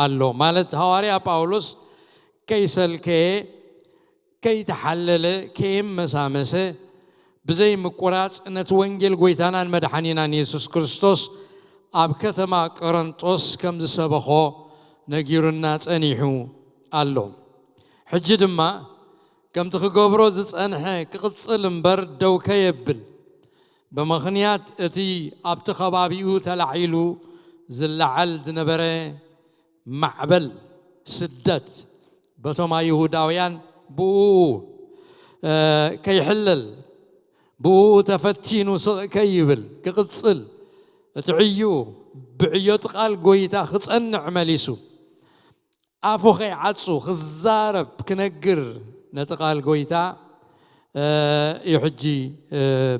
ኣሎ። ማለት ሃዋርያ ጳውሎስ ከይሰልከየ፣ ከይተሓለለ፣ ከየመሳመሰ፣ ብዘይ ምቁራጽ ነቲ ወንጌል ጎይታናን መድሓኒናን የሱስ ክርስቶስ ኣብ ከተማ ቆረንጦስ ከም ዝሰበኾ ነጊሩና ጸኒሑ ኣሎ። ሕጂ ድማ ከምቲ ክገብሮ ዝጸንሐ ክቕጽል እምበር ደው ከየብል፣ ብምኽንያት እቲ ኣብቲ ከባቢኡ ተላዒሉ ዝለዓል ዝነበረ ማዕበል ስደት በቶም ኣይሁዳውያን ብኡ ከይሕለል፣ ብኡ ተፈቲኑ ስቕ ከይብል ክቕጽል፣ እቲ ዕዩ ብዕዮ እቲ ቃል ጎይታ ክጸንዕ መሊሱ፣ ኣፉ ከይዓጹ ክዛረብ ክነግር ነቲ ቃል ጎይታ እዩ ሕጂ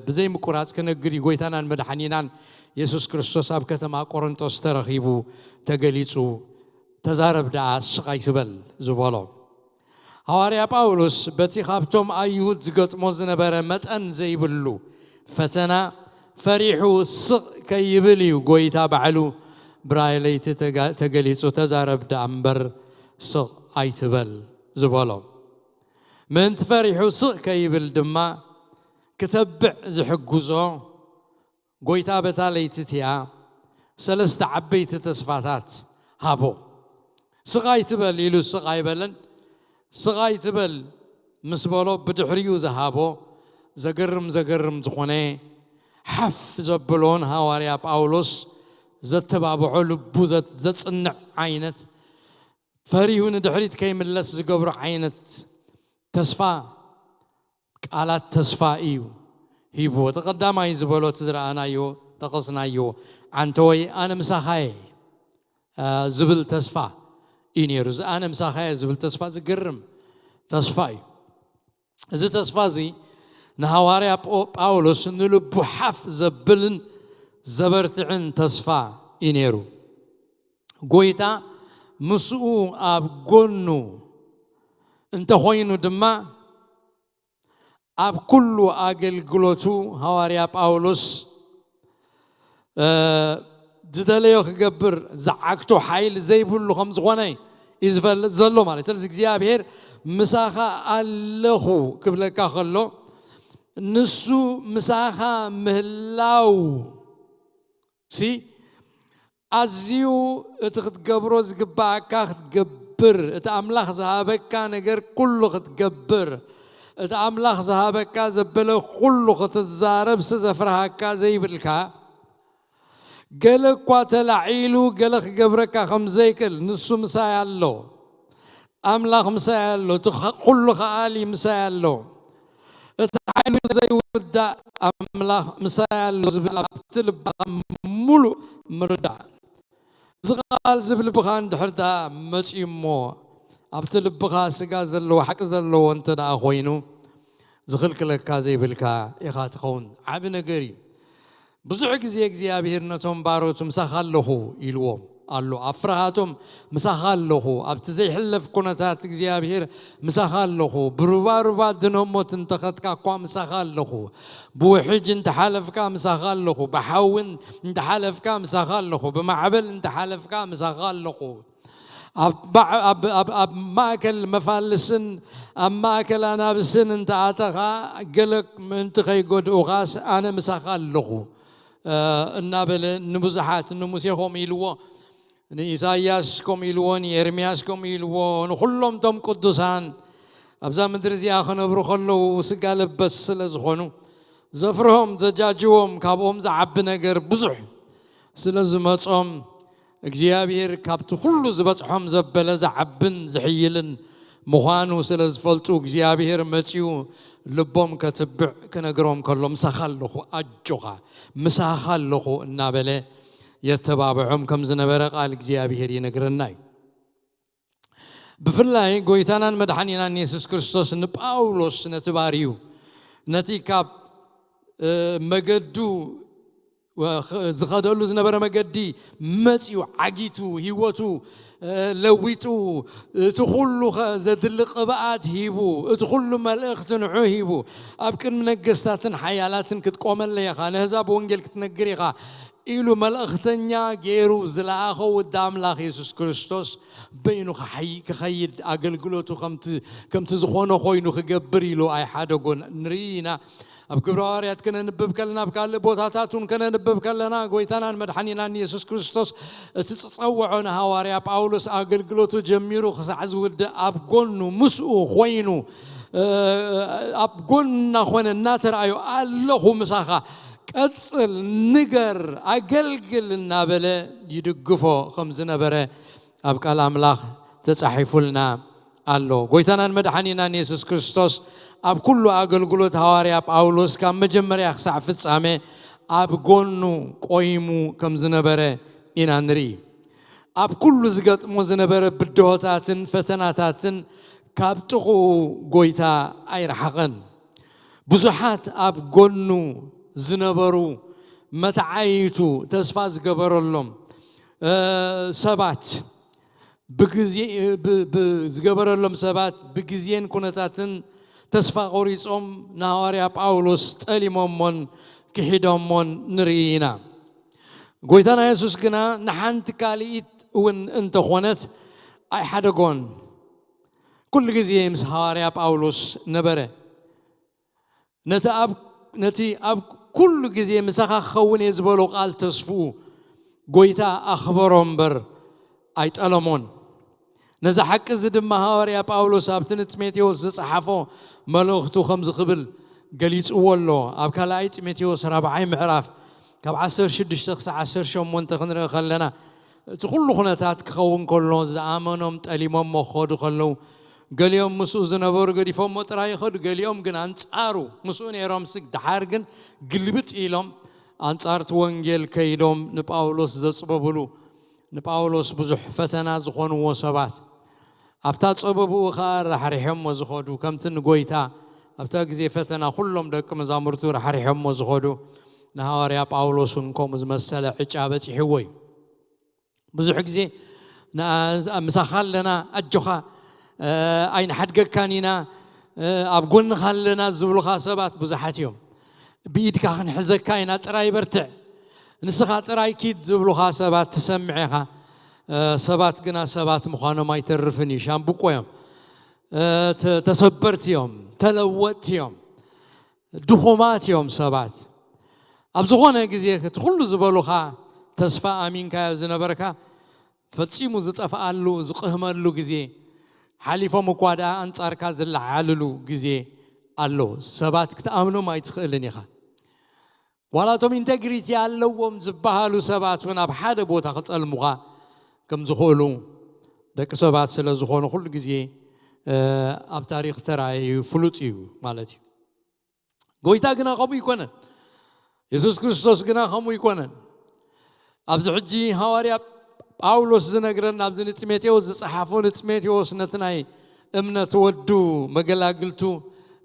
ብዘይ ምቁራጽ ክነግር እዩ። ጎይታናን መድሓኒናን የሱስ ክርስቶስ ኣብ ከተማ ቆሮንጦስ ተረኺቡ ተገሊጹ፣ ተዛረብ ደኣ ስቕ ኣይትበል ዝበሎ። ሃዋርያ ጳውሎስ በቲ ካብቶም ኣይሁድ ዝገጥሞ ዝነበረ መጠን ዘይብሉ ፈተና ፈሪሑ ስቕ ከይብል እዩ ጎይታ ባዕሉ ብራእይ ለይቲ ተገሊጹ፣ ተዛረብ ደኣ እምበር ስቕ ኣይትበል ዝበሎ። ምእንቲ ፈሪሑ ስቕ ከይብል ድማ ክተብዕ ዝሕግዞ ጎይታ በታ ለይቲ እቲኣ ሰለስተ ዓበይቲ ተስፋታት ሃቦ። ስቕ ኣይትበል ኢሉ ስቕ ኣይበለን። ስቕ ኣይትበል ምስ በሎ ብድሕሪኡ ዝሃቦ ዘገርም ዘገርም ዝኾነ ሓፍ ዘብሎን ሃዋርያ ጳውሎስ ዘተባብዖ፣ ልቡ ዘ- ዘጽንዕ ዓይነት፣ ፈሪሁ ንድሕሪት ከይምለስ ዝገብሮ ዓይነት ተስፋ፣ ቃላት ተስፋ እዩ ሂብዎ። እቲ ቀዳማይ ዝበሎ፣ እቲ ዝረኣናዮ፣ ጠቐስናዮ፣ "ኣንተ ወይ ኣነ ምሳኻ እየ" ዝብል ተስፋ እዩ ነይሩ። እዚ "ኣነ ምሳኻ እየ" ዝብል ተስፋ ዝገርም ተስፋ እዩ። እዚ ተስፋ እዚ ንሃዋርያ ጳውሎስ ንልቡ ሓፍ ዘብልን ዘበርትዕን ተስፋ እዩ ነይሩ። ጎይታ ምስኡ ኣብ ጎኑ እንተኾይኑ ድማ፣ ኣብ ኩሉ ኣገልግሎቱ ሃዋርያ ጳውሎስ ዝደለዮ ክገብር ዝዓግቶ ሓይሊ ዘይብሉ ከም ዝኾነ እዩ ዝፈልጥ ዘሎ ማለት። ስለዚ እግዚኣብሔር "ምሳኻ ኣለኹ" ክብለካ ከሎ፣ ንሱ ምሳኻ ምህላው ሲ ኣዝዩ እቲ ክትገብሮ ዝግባኣካ ክትገብር፣ እቲ ኣምላኽ ዝሃበካ ነገር ኩሉ ክትገብር፣ እቲ ኣምላኽ ዝሃበካ ዘበለ ኩሉ ክትዛረብ፣ ዘፍርሃካ ዘይብልካ፣ ገለ እኳ ተላዒሉ ገለ ክገብረካ ከም ዘይክእል፣ ንሱ ምሳይ ኣሎ። ኣምላኽ ምሳይ ኣሎ፣ እቲ ኩሉ ከኣሊ ምሳይ ኣሎ፣ እቲ ሓይሉ ዘይውዳእ ኣምላኽ ምሳይ ኣሎ ዝብል ኣብቲ ልብኻ ምሉእ ምርዳእ። እዚ ቃል እዚ ብልብኻ እንድሕር ደኣ መጺኡ እሞ፣ ኣብቲ ልብኻ ስጋ ዘለዎ፣ ሓቂ ዘለዎ እንተ ደኣ ኮይኑ፣ ዝኽልክለካ ዘይብልካ ኢኻ ትኸውን። ዓቢ ነገር እዩ። ብዙሕ ግዜ እግዚኣብሔር ነቶም ባሮቱ "ምሳኻ ኣለኹ" ኢልዎም ኣሎ። ኣብ ፍርሃቶም "ምሳኻ ኣለኹ"፣ ኣብቲ ዘይሕለፍ ኩነታት እግዚኣብሔር "ምሳኻ ኣለኹ"፣ ብሩባሩባ ድነ ሞት እንተኸድካ እኳ "ምሳኻ ኣለኹ"፣ ብውሕጅ እንተሓለፍካ "ምሳኻ ኣለኹ"፣ ብሓዊ እንተሓለፍካ "ምሳኻ ኣለኹ"፣ ብማዕበል እንተሓለፍካ "ምሳኻ ኣለኹ"፣ ኣብ ማዕ-፣ ኣብ፣ ኣብ፣ ኣብ ማእከል መፋልስን ኣብ ማእከል ኣናብስን እንተ ኣተኻ፣ ገለ ምእንቲ ከይጎድኡኻስ ኣነ ምሳኻ ኣለኹ፣ እ፣ እናበለ ንብዙሓት፣ ንሙሴ ከምኡ ኢልዎ፣ ንኢሳይያስ ከምኡ ኢልዎ፣ ንኤርምያስ ከምኡ ኢልዎ፣ ንኹሎም እቶም ቅዱሳን ኣብዛ ምድሪ እዚኣ ክነብሩ ከለዉ ስጋ ለበስ ስለ ዝኾኑ፣ ዘፍርሆም፣ ዘጃጅዎም፣ ካብኦም ዝዓቢ ነገር ብዙሕ ስለ ዝመጾም፣ እግዚኣብሔር ካብቲ ኩሉ ዝበጽሖም ዘበለ ዝዓብን ዝሕይልን ምዃኑ ስለ ዝፈልጡ፣ እግዚኣብሔር መጺኡ ልቦም ከትብዕ ክነግሮም ከሎ፣ "ምሳኻ ኣለኹ፣ ኣጆኻ፣ ምሳኻ ኣለኹ" እናበለ የተባብዖም ከም ዝነበረ ቃል እግዚኣብሔር ይነግረና እዩ። ብፍላይ ጎይታናን መድሓኒናን የሱስ ክርስቶስ ንጳውሎስ፣ ነቲ ባርዩ፣ ነቲ ካብ፣ እ፣ መገዱ ወ-፣ ኽ-፣ ዝኸደሉ ዝነበረ መገዲ መጺኡ፣ ዓጊቱ፣ ህይወቱ፣ እ፣ ለዊጡ፣ እቲ ኩሉ ኸ-፣ ዘድሊ ቅብኣት ሂቡ፣ እቲ ኩሉ መልእኽቲ ንዑ ሂቡ፣ ኣብ ቅድሚ ነገስታትን ሓያላትን ክትቆመለይ ኢኻ፣ ነህዛብ ወንጌል ክትነግር ኢኻ ኢሉ መልእኽተኛ ገይሩ ዝለኣኾ ወዲ ኣምላኽ የሱስ ክርስቶስ በይኑ ክሓይ-፣ ክኸይድ፣ ኣገልግሎቱ ከምቲ፣ ከምቲ ዝኾነ ኮይኑ ክገብር ኢሉ ኣይሓደጎን። ንርኢ ኢና። ኣብ ግብረ ሃዋርያት ከነንብብ ከለና፣ ኣብ ካልእ ቦታታት እውን ከነንብብ ከለና፣ ጎይታናን መድሓኒናን የሱስ ክርስቶስ እቲ ዝጸውዖ ንሃዋርያ ጳውሎስ ኣገልግሎቱ ጀሚሩ ክሳዕ ዝውድእ ኣብ ጎኑ፣ ምስኡ ኮይኑ፣ እ፣ ኣብ ጎኑ እናኾነ፣ እናተራእዮ፣ "ኣለኹ ምሳኻ፣ ቀጽል፣ ንገር፣ ኣገልግል" እናበለ ይድግፎ ከም ዝነበረ ኣብ ቃል ኣምላኽ ተጻሒፉልና ኣሎ። ጎይታናን መድሓኒናን የሱስ ክርስቶስ ኣብ ኩሉ ኣገልግሎት ሃዋርያ ጳውሎስ ካብ መጀመርያ ክሳዕ ፍጻሜ ኣብ ጎኑ ቆይሙ ከም ዝነበረ ኢና ንርኢ። ኣብ ኩሉ ዝገጥሞ ዝነበረ ብድሆታትን ፈተናታትን ካብ ጥቕኡ ጎይታ ኣይረሓቐን። ብዙሓት ኣብ ጎኑ ዝነበሩ መተዓይቱ ተስፋ ዝገበረሎም፣ እ፣ ሰባት ብግዜ፣ ብ-፣ ብ-፣ ዝገበረሎም ሰባት ብግዜን ኩነታትን ተስፋ ቆሪጾም ንሃዋርያ ጳውሎስ ጠሊሞሞን ክሒዶሞን ንርኢ ኢና። ጎይታና የሱስ ግና ንሓንቲ ካልኢት እውን እንተኾነት ኣይሓደጎን። ኩሉ ግዜ ምስ ሃዋርያ ጳውሎስ ነበረ። ነቲ ኣብ፣ ነቲ ኣብ ኩሉ ግዜ ምሳኻ ክኸውን እየ ዝበሎ ቃል ተስፍኡ፣ ጎይታ ኣኽበሮ እምበር ኣይጠለሞን። ነዚ ሓቂ እዚ ድማ ሃዋርያ ጳውሎስ ኣብቲ ንጢሞቴዎስ ዝጸሓፎ መልእኽቱ ከምዚ ክብል ገሊጽዎ ኣሎ። ኣብ ካልኣይ ጢሞቴዎስ ራብዓይ ምዕራፍ ካብ ዓሰርተ ሽዱሽተ ክሳብ ዓሰርተ ሸሞንተ ክንርኢ ከለና፣ እቲ ኩሉ ኩነታት ክኸውን ከሎ፣ ዝኣመኖም ጠሊሞሞ ክኸዱ ከለዉ፣ ገሊኦም ምስኡ ዝነበሩ ገዲፎሞ ጥራይ ይኸዱ፣ ገሊኦም ግን ኣንጻሩ ምስኡ ነይሮምሲ፣ ደሓር ግን ግልብጥ ኢሎም ኣንጻር እቲ ወንጌል ከይዶም ንጳውሎስ ዘጽበብሉ፣ ንጳውሎስ ብዙሕ ፈተና ዝኾንዎ ሰባት፣ ኣብታ ጸበብኡ ኸኣ ራሕሪሖሞ ዝኸዱ፣ ከምቲ ንጎይታ ኣብታ ግዜ ፈተና ኩሎም ደቂ መዛሙርቱ ራሕሪሖሞ ዝኸዱ፣ ንሃዋርያ ጳውሎስ እውን ከምኡ ዝመሰለ ዕጫ በጺሕዎ እዩ። ብዙሕ ግዜ ንኣ-፣ ምሳኻ ኣለና፣ ኣጆኻ፣ እ፣ ኣይንሓድገካን ኢና፣ እ፣ ኣብ ጎንኻ ኣለና ዝብሉኻ ሰባት ብዙሓት እዮም። ብኢድካ ክንሕዘካ ኢና፣ ጥራይ በርትዕ፣ ንስኻ ጥራይ ኪድ ዝብሉኻ ሰባት ትሰምዕ ኢኻ። እ፣ ሰባት ግና ሰባት ምዃኖም ኣይተርፍን እዩ። ሻምብቆ እዮም። እ፣ ተ-፣ ተሰበርቲ እዮም፣ ተለወጥቲ እዮም፣ ድኹማት እዮም ሰባት። ኣብ ዝኾነ ግዜ እቲ ኩሉ ዝበሉኻ፣ ተስፋ ኣሚንካዮ ዝነበርካ ፈጺሙ ዝጠፍኣሉ፣ ዝቕህመሉ ግዜ፣ ሓሊፎም እኳ ደኣ ኣንጻርካ ዝለዓልሉ ግዜ ኣሎ። ሰባት ክትኣምኖም ኣይትኽእልን ኢኻ። ዋላ እቶም ኢንተግሪቲ ኣለዎም ዝበሃሉ ሰባት እውን ኣብ ሓደ ቦታ ክጠልሙኻ ከም ዝኽእሉ፣ ደቂ ሰባት ስለ ዝኾኑ፣ ኩሉ ግዜ፣ እ፣ ኣብ ታሪኽ ተራእዩ ፍሉጥ እዩ ማለት እዩ። ጎይታ ግና ከምኡ ኣይኮነን። የሱስ ክርስቶስ ግና ከምኡ ኣይኮነን። ኣብዚ ሕጂ ሃዋርያ ጳውሎስ ዝነግረና፣ ኣብዚ ንጢሞቴዎስ ዝጸሓፎ፣ ንጢሞቴዎስ ነቲ ናይ እምነት ወዱ፣ መገላግልቱ፣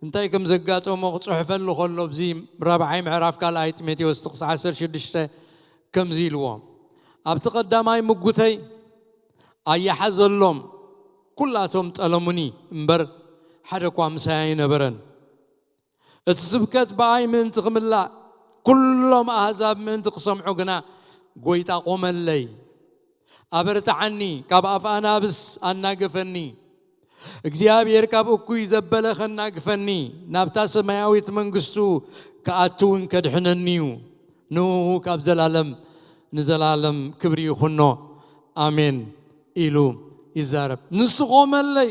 እንታይ ከም ዘጋጠሞ ክጽሕፈሉ ከሎ፣ ኣብዚ ራብዓይ ምዕራፍ ካልኣይ ጢሞቴዎስ ጥቕሲ ዓሰርተ ሽዱሽተ ከምዚ ኢልዎ፣ "ኣብቲ ቀዳማይ ምጉተይ ኣያሓዘሎም፣ ኩላቶም ጠለሙኒ እምበር፣ ሓደ እኳ ምሳይ ኣይነበረን። እቲ ስብከት ብኣይ ምእንቲ ክምላእ፣ ኩሎም ኣህዛብ ምእንቲ ክሰምዑ ግና፣ ጎይታ ቆመለይ፣ ኣበርትዓኒ፣ ካብ ኣፍ ኣናብስ ኣናገፈኒ። እግዚኣብሔር ካብ እኩይ ዘበለ ከናግፈኒ፣ ናብታ ሰማያዊት መንግስቱ ክኣቱ እውን ከድሕነኒ እዩ። ንኡ ካብ ዘላለም ንዘላለም ክብሪ ይኹኖ፣ ኣሜን" ኢሉ ይዛረብ። ንሱ ቆመለይ።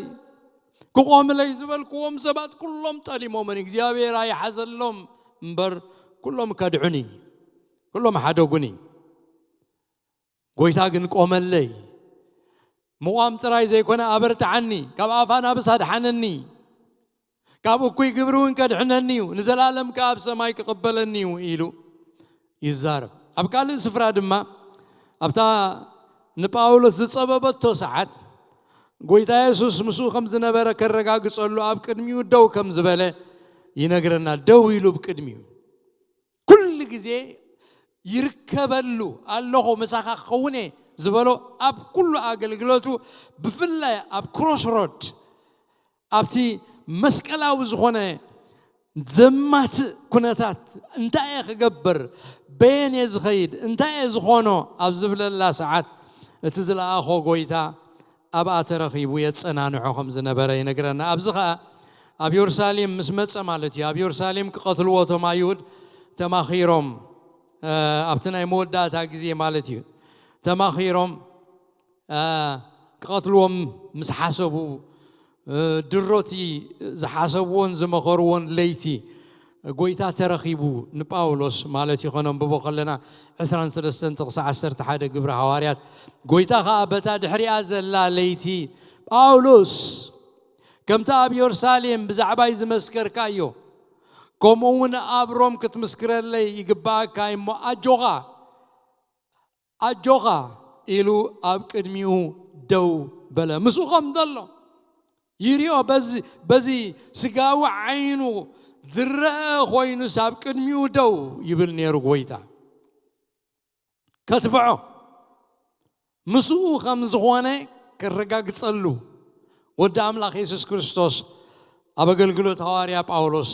ክቆምለይ ዝበልክዎም ሰባት ኩሎም ጠሊሞምኒ። እግዚኣብሔር ኣይሓዘሎም እምበር፣ ኩሎም ከድዑኒ፣ ኩሎም ሓደጉኒ። ጎይታ ግን ቆመለይ። ምቋም ጥራይ ዘይኮነ፣ ኣበርትዓኒ፣ ካብ ኣፍ ኣናብስ ኣድሓነኒ፣ ካብ እኩይ ግብሪ እውን ከድሕነኒ እዩ፣ ንዘላለም ከኣ ኣብ ሰማይ ክቕበለኒ እዩ ኢሉ ይዛረብ። ኣብ ካልእ ስፍራ ድማ፣ ኣብታ ንጳውሎስ ዝጸበበቶ ሰዓት፣ ጎይታ የሱስ ምስኡ ከም ዝነበረ ከረጋግጸሉ ኣብ ቅድሚኡ ደው ከም ዝበለ ይነግረና። ደው ኢሉ ብቅድሚኡ። ኩሉ ግዜ ይርከበሉ ኣለኹ፣ ምሳኻ ክኸውን እየ ዝበሎ ኣብ ኩሉ ኣገልግሎቱ፣ ብፍላይ ኣብ ክሮስ ሮድ፣ ኣብቲ መስቀላዊ ዝኾነ ዘማትእ ኩነታት፣ እንታይ እየ ክገብር፣ በየን እየ ዝኸይድ፣ እንታይ እየ ዝኾኖ ኣብ ዝብለላ ሰዓት፣ እቲ ዝለኣኾ ጎይታ ኣብኣ ተረኺቡ የጸናንዖ ከም ዝነበረ ይነግረና። ኣብዚ ኸኣ ኣብ የሩሳሌም ምስ መጸ ማለት እዩ። ኣብ የሩሳሌም ክቐትልዎ እቶም ኣይሁድ ተማኺሮም፣ እ፣ ኣብቲ ናይ መወዳእታ ግዜ ማለት እዩ። ተማኺሮም፣ እ፣ ክቐትልዎም ምስ ሓሰቡ፣ እ፣ ድሮቲ ዝሓሰብዎን ዝመኸርዎን ለይቲ፣ ጎይታ ተረኺቡ ንጳውሎስ ማለት እዩ። ከነንብቦ ከለና ዕስራን ሰለስተን ጥቕሲ ዓሰርተ ሓደ ግብሪ ሃዋርያት፣ ጎይታ ኸኣ በታ ድሕሪኣ ዘላ ለይቲ፣ "ጳውሎስ፣ ከምቲ ኣብ የሩሳሌም ብዛዕባይ ዝመስከርካዮ፣ ከምኡ እውን ኣብ ሮም ክትምስክረለይ ይግብኣካ እሞ፣ ኣጆኻ፣ ኣጆኻ" ኢሉ ኣብ ቅድሚኡ ደው በለ። ምስኡ ከም ዘሎ ይሪኦ፣ በዚ፣ በዚ ስጋዊ ዓይኑ ዝረአ ኮይኑስ ኣብ ቅድሚኡ ደው ይብል ነይሩ ጎይታ። ከትብዖ፣ ምስኡ ከም ዝኾነ ከረጋግጸሉ ወዲ ኣምላኽ የሱስ ክርስቶስ ኣብ ኣገልግሎት ሃዋርያ ጳውሎስ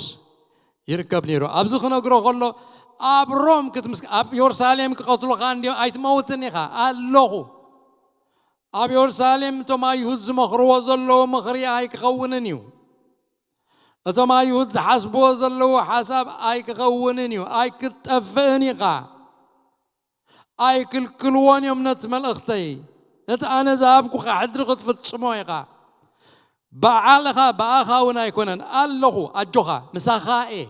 ይርከብ ነይሩ። ኣብዚ ክነግሮ ከሎ፣ ኣብ ሮም ክትምስ-፣ ኣብ የሩሳሌም ክቐትሉኻ እንድዮም፣ ኣይትመውትን ኢኻ፣ ኣለኹ። ኣብ የሩሳሌም እቶም ኣይሁድ ዝመኽርዎ ዘለዉ ምኽሪ ኣይክኸውንን እዩ። እቶም ኣይሁድ ዝሓስብዎ ዘለዉ ሓሳብ ኣይክኸውንን እዩ። ኣይክትጠፍእን ኢኻ። ኣይክልክልዎን እዮም ነቲ መልእኽተይ። ነቲ ኣነ ዝሃብኩኻ ሕድሪ ክትፍጽሞ ኢኻ። በዓልኻ፣ ብኣኻ እውን ኣይኮነን። ኣለኹ፣ ኣጆኻ፣ ምሳኻ እየ።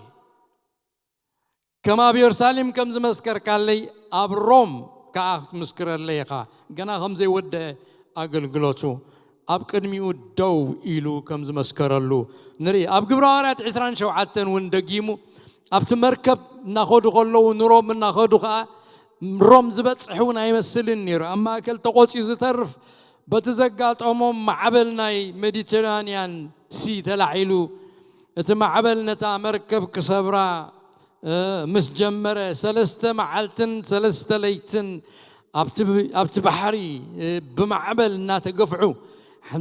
ከም ኣብ የሩሳሌም ከም ዝመስከርካለይ፣ ኣብ ሮም ከኣ ክትምስክረለይ ኢኻ። ገና ከም ዘይወደአ ኣገልግሎቱ፣ ኣብ ቅድሚኡ ደው ኢሉ ከም ዝመስከረሉ ንርኢ። ኣብ ግብረ ሃዋርያት ዕስራን ሸውዓተን እውን ደጊሙ፣ ኣብቲ መርከብ እናኸዱ ከለዉ፣ ንሮም እናኸዱ ከኣ፣ ሮም ዝበጽሕ እውን ኣይመስልን ነይሩ። ኣብ ማእከል ተቖጽዩ ዝተርፍ፣ በቲ ዘጋጠሞም ማዕበል ናይ ሜዲተራንያን ሲ ተላዒሉ፣ እቲ ማዕበል ነታ መርከብ ክሰብራ፣ እ፣ ምስ ጀመረ፣ ሰለስተ መዓልትን ሰለስተ ለይትን ኣብቲ ብ-፣ ኣብቲ ባሕሪ፣ እ፣ ብማዕበል እናተገፍዑ፣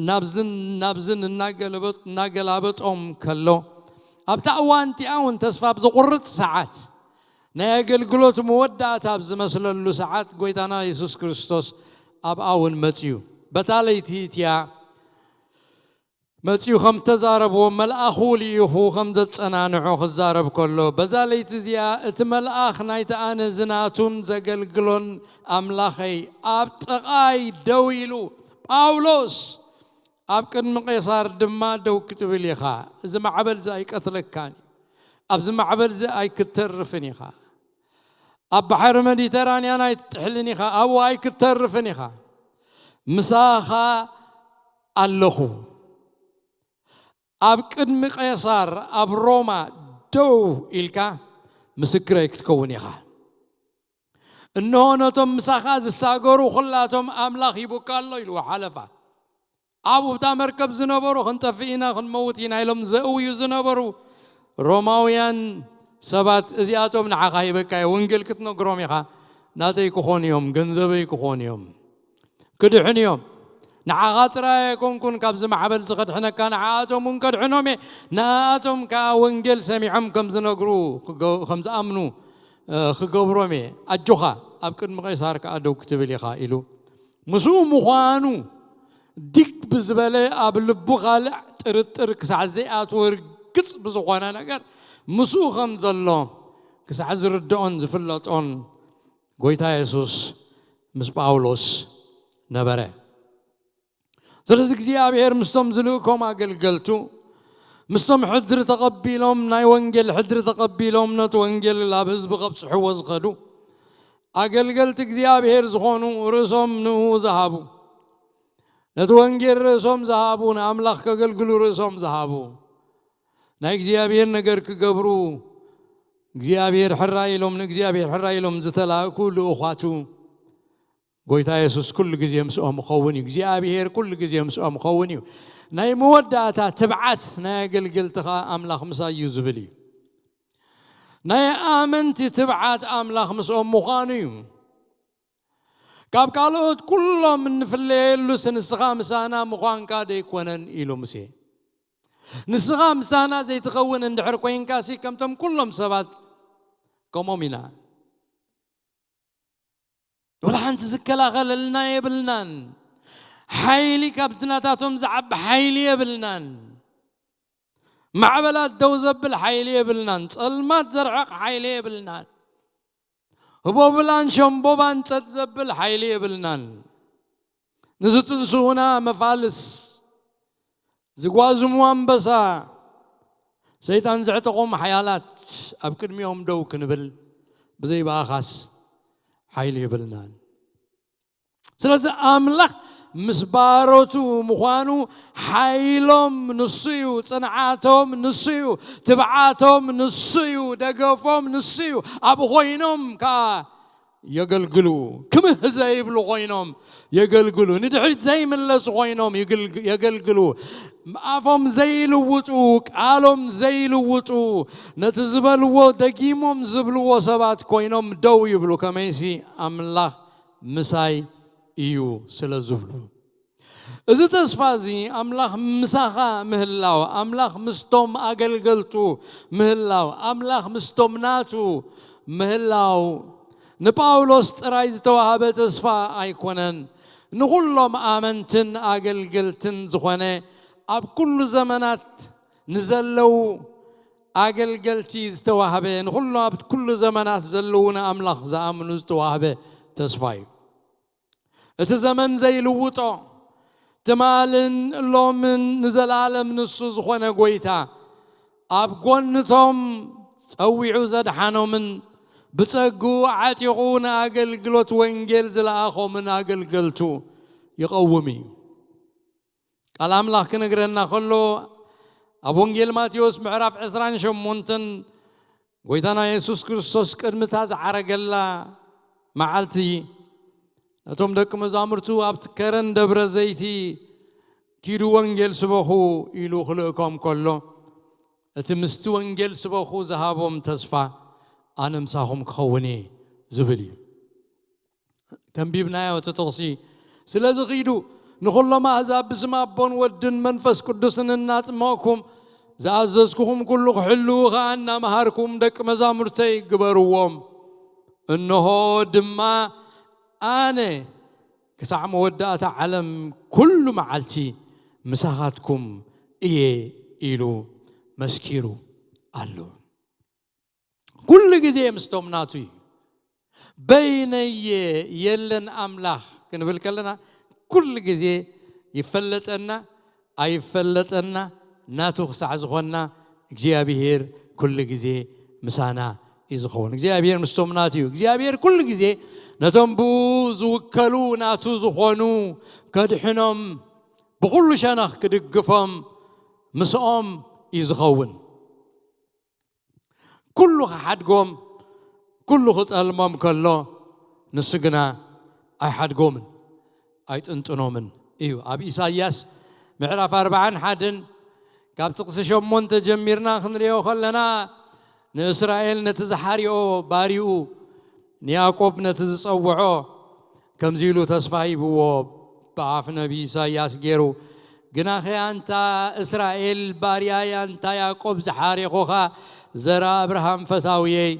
ናብዝን ናብዝን እናገለበጥ-፣ እናገላበጦም ከሎ፣ ኣብታ እዋን እቲኣ እውን ተስፋ ኣብ ዘቑርጽ ሰዓት፣ ናይ ኣገልግሎት መወዳእታ ኣብ ዝመስለሉ ሰዓት፣ ጎይታና የሱስ ክርስቶስ ኣብኣ እውን መጺኡ። በታ ለይቲ እቲኣ መጺኡ ከም እተዛረብዎ፣ መልኣኹ ልኢኹ ከም ዘጸናንዖ ክዛረብ ከሎ፣ በዛ ለይቲ እዚኣ እቲ መልኣኽ ናይቲ ኣነ ዝናቱን ዘገልግሎን ኣምላኸይ ኣብ ጥቓይ ደው ኢሉ፣ "ጳውሎስ፣ ኣብ ቅድሚ ቄሳር ድማ ደው ክትብል ኢኻ። እዚ ማዕበል እዚ ኣይቀትለካን እዩ። ኣብዚ ማዕበል እዚ ኣይክተርፍን ኢኻ። ኣብ ባሕሪ መዲተራንያን ኣይትጥሕልን ኢኻ። ኣብኡ ኣይክተርፍን ኢኻ። ምሳኻ ኣለኹ። ኣብ ቅድሚ ቄሳር ኣብ ሮማ ደው ኢልካ ምስክረይ ክትከውን ኢኻ። እንሆ፣ ነቶም ምሳኻ ዝሳገሩ ኹላቶም ኣምላኽ ሂቡካ ኣሎ" ኢልዎ ሓለፋ። ኣብታ መርከብ ዝነበሩ፣ "ክንጠፍእ ኢና፣ ክንመውት ኢና" ኢሎም ዘእውዩ ዝነበሩ ሮማውያን ሰባት፣ እዚኣቶም ንዓኻ ሂበካ እየ፣ ወንጌል ክትነግሮም ኢኻ፣ ናተይ ክኾኑ እዮም፣ ገንዘበይ ክኾኑ እዮም፣ ክድሕኑ እዮም። ንዓኻ ጥራይ ኣይኮንኩን ካብዚ ማዕበል እዚ ከድሕነካ፣ ንዓኣቶም እውን ከድሕኖም እየ። ንኣኣቶም ከኣ ወንጌል ሰሚዖም ከም ዝነግሩ፣ ክገ-፣ ከም ዝኣምኑ፣ እ፣ ክገብሮም እየ። ኣጆኻ፣ ኣብ ቅድሚ ቄሳር ከኣ ደው ክትብል ኢኻ ኢሉ ምስኡ ምዃኑ ዲግ ብዝበለ ኣብ ልቡ ካልእ ጥርጥር ክሳዕ ዘይኣትዎ ርግጽ ብዝኾነ ነገር ምስኡ ከም ዘሎ ክሳዕ ዝርድኦን ዝፍለጦን ጎይታ የሱስ ምስ ጳውሎስ ነበረ። ስለዚ እግዚኣብሔር ምስቶም ዝልእኮም ኣገልገልቱ፣ ምስቶም ሕድሪ ተቐቢሎም፣ ናይ ወንጌል ሕድሪ ተቐቢሎም ነቲ ወንጌል ላብ ህዝቢ ከብጽሕዎ ዝኸዱ ኣገልገልቲ እግዚኣብሔር ዝኾኑ ርእሶም ንኡ ዝሃቡ፣ ነቲ ወንጌል ርእሶም ዝሃቡ፣ ንኣምላኽ ከገልግሉ ርእሶም ዝሃቡ፣ ናይ እግዚኣብሔር ነገር ክገብሩ እግዚኣብሔር ሕራይ ኢሎም፣ ንእግዚኣብሔር ሕራይ ኢሎም ዝተላእኩ ልኡኻቱ፣ ጎይታ የሱስ ኩሉ ግዜ ምስኦም ክኸውን እዩ። እግዚኣብሔር ኩሉ ግዜ ምስኦም ክኸውን እዩ። ናይ መወዳእታ ትብዓት ናይ ኣገልገልትኻ ኣምላኽ ምሳይ እዩ ዝብል እዩ። ናይ ኣመንቲ ትብዓት ኣምላኽ ምስኦም ምዃኑ እዩ። "ካብ ካልኦት ኩሎም እንፍለየሉስ ንስኻ ምሳና ምዃንካ ደይኮነን?" ኢሉ ሙሴ። ንስኻ ምሳና ዘይትኸውን እንድሕር ኮይንካሲ፣ ከምቶም ኩሎም ሰባት ከምኦም ኢና። ወላ ሓንቲ ዝከላኸለልና የብልናን። ሓይሊ ካብቲ ናታቶም ዝዓቢ ሓይሊ የብልናን። ማዕበላት ደው ዘብል ሓይሊ የብልናን። ጸልማት ዘርሕቕ ሓይሊ የብልናን። ህቦብላን ሸምቦባን ጸጥ ዘብል ሓይሊ የብልናን። ንዝጥንስዉና መፋልስ፣ ዝጓዝሙ ኣንበሳ፣ ሰይጣን ዘዕጠቖም ሓያላት ኣብ ቅድሚኦም ደው ክንብል ብዘይ ብኣኻስ ሓይሊ የብልናን። ስለዚ ኣምላኽ ምስ ባሮቱ ምዃኑ፣ ሓይሎም ንሱ እዩ፣ ጽንዓቶም ንሱ እዩ፣ ትብዓቶም ንሱ እዩ፣ ደገፎም ንሱ እዩ። ኣብኡ ኮይኖም ከኣ የገልግሉ። ክምህ ዘይብሉ ኮይኖም የገልግሉ። ንድሕሪት ዘይምለሱ ኮይኖም ይግልግ-፣ የገልግሉ። ኣፎም ዘይልውጡ፣ ቃሎም ዘይልውጡ፣ ነቲ ዝበልዎ ደጊሞም ዝብልዎ ሰባት ኮይኖም ደው ይብሉ። ከመይሲ ኣምላኽ ምሳይ እዩ ስለ ዝብሉ። እዚ ተስፋ እዚ ኣምላኽ ምሳኻ ምህላው፣ ኣምላኽ ምስቶም ኣገልገልቱ ምህላው፣ ኣምላኽ ምስቶም ናቱ ምህላው ንጳውሎስ ጥራይ ዝተዋህበ ተስፋ ኣይኮነን። ንኹሎም ኣመንትን ኣገልገልትን ዝኾነ ኣብ ኩሉ ዘመናት ንዘለዉ ኣገልገልቲ ዝተዋህበ፣ ንኹሉ ኣብ ኩሉ ዘመናት ዘለዉ ንኣምላኽ ዝኣምኑ ዝተዋህበ ተስፋ እዩ። እቲ ዘመን ዘይልውጦ፣ ትማልን ሎምን ንዘለኣለም ንሱ ዝኾነ ጎይታ፣ ኣብ ጎንቶም ጸዊዑ ዘድሓኖምን ብጸግኡ ዓጢቑ ንኣገልግሎት ወንጌል ዝለኣኾምን ኣገልገልቱ ይቐውም እዩ። ቃል ኣምላኽ ክነግረና ከሎ፣ ኣብ ወንጌል ማቴዎስ ምዕራፍ ዕስራን ሸሞንተን፣ ጎይታና የሱስ ክርስቶስ ቅድሚ እታ ዝዓረገላ መዓልቲ፣ ነቶም ደቂ መዛሙርቱ ኣብቲ ከረን ደብረ ዘይቲ፣ "ኪዱ ወንጌል ስበኹ" ኢሉ ክልእኮም ከሎ፣ እቲ ምስቲ ወንጌል ስበኹ ዝሃቦም ተስፋ፣ "ኣነ ምሳኹም ክኸውን እየ" ዝብል እዩ። ተንቢብናዮ እቲ ጥቕሲ። "ስለዚ ኺዱ ንኹሎም ኣህዛብ ብስም ኣቦን ወድን መንፈስ ቅዱስን እናጽመቕኩም፣ ዝኣዘዝኩኹም ኩሉ ክሕልዉ ኸኣ እናመሃርኩም ደቂ መዛሙርተይ ግበርዎም። እንሆ ድማ ኣነ ክሳዕ መወዳእታ ዓለም ኩሉ መዓልቲ ምሳኻትኩም እየ" ኢሉ መስኪሩ ኣሎ። ኩሉ ግዜ ምስቶም ናቱ እዩ። "በይነየ የለን ኣምላኽ" ክንብል ከለና፣ ኩሉ ግዜ ይፈለጠና ኣይፈለጠና፣ ናቱ ክሳዕ ዝኾንና፣ እግዚኣብሄር ኩሉ ግዜ ምሳና እዩ ዝኸውን። እግዚኣብሄር ምስቶም ናቱ እዩ። እግዚኣብሄር ኩሉ ግዜ ነቶም ብኡ ዝውከሉ ናቱ ዝኾኑ ከድሕኖም፣ ብኹሉ ሸነኽ ክድግፎም ምስኦም እዩ ዝኸውን። ኩሉ ክሓድጎም፣ ኩሉ ክጸልሞም ከሎ፣ ንሱ ግና ኣይሓድጎምን ኣይጥንጥኖምን እዩ። ኣብ ኢሳይያስ ምዕራፍ ኣርባዓን ሓደን፣ ካብ ጥቕሲ ሸሞንተ ጀሚርና ክንሪኦ ከለና፣ ንእስራኤል ነቲ ዝሓርዮ ባሪኡ፣ ንያዕቆብ ነቲ ዝጸውዖ፣ ከምዚ ኢሉ ተስፋ ሂብዎ፣ ብኣፍ ነቢ ኢሳይያስ ገይሩ። "ግናኸ ኣንታ እስራኤል ባርያይ፣ ኣንታ ያዕቆብ ዝሓሬኹኻ፣ ዘራ ኣብርሃም ፈታውየይ፣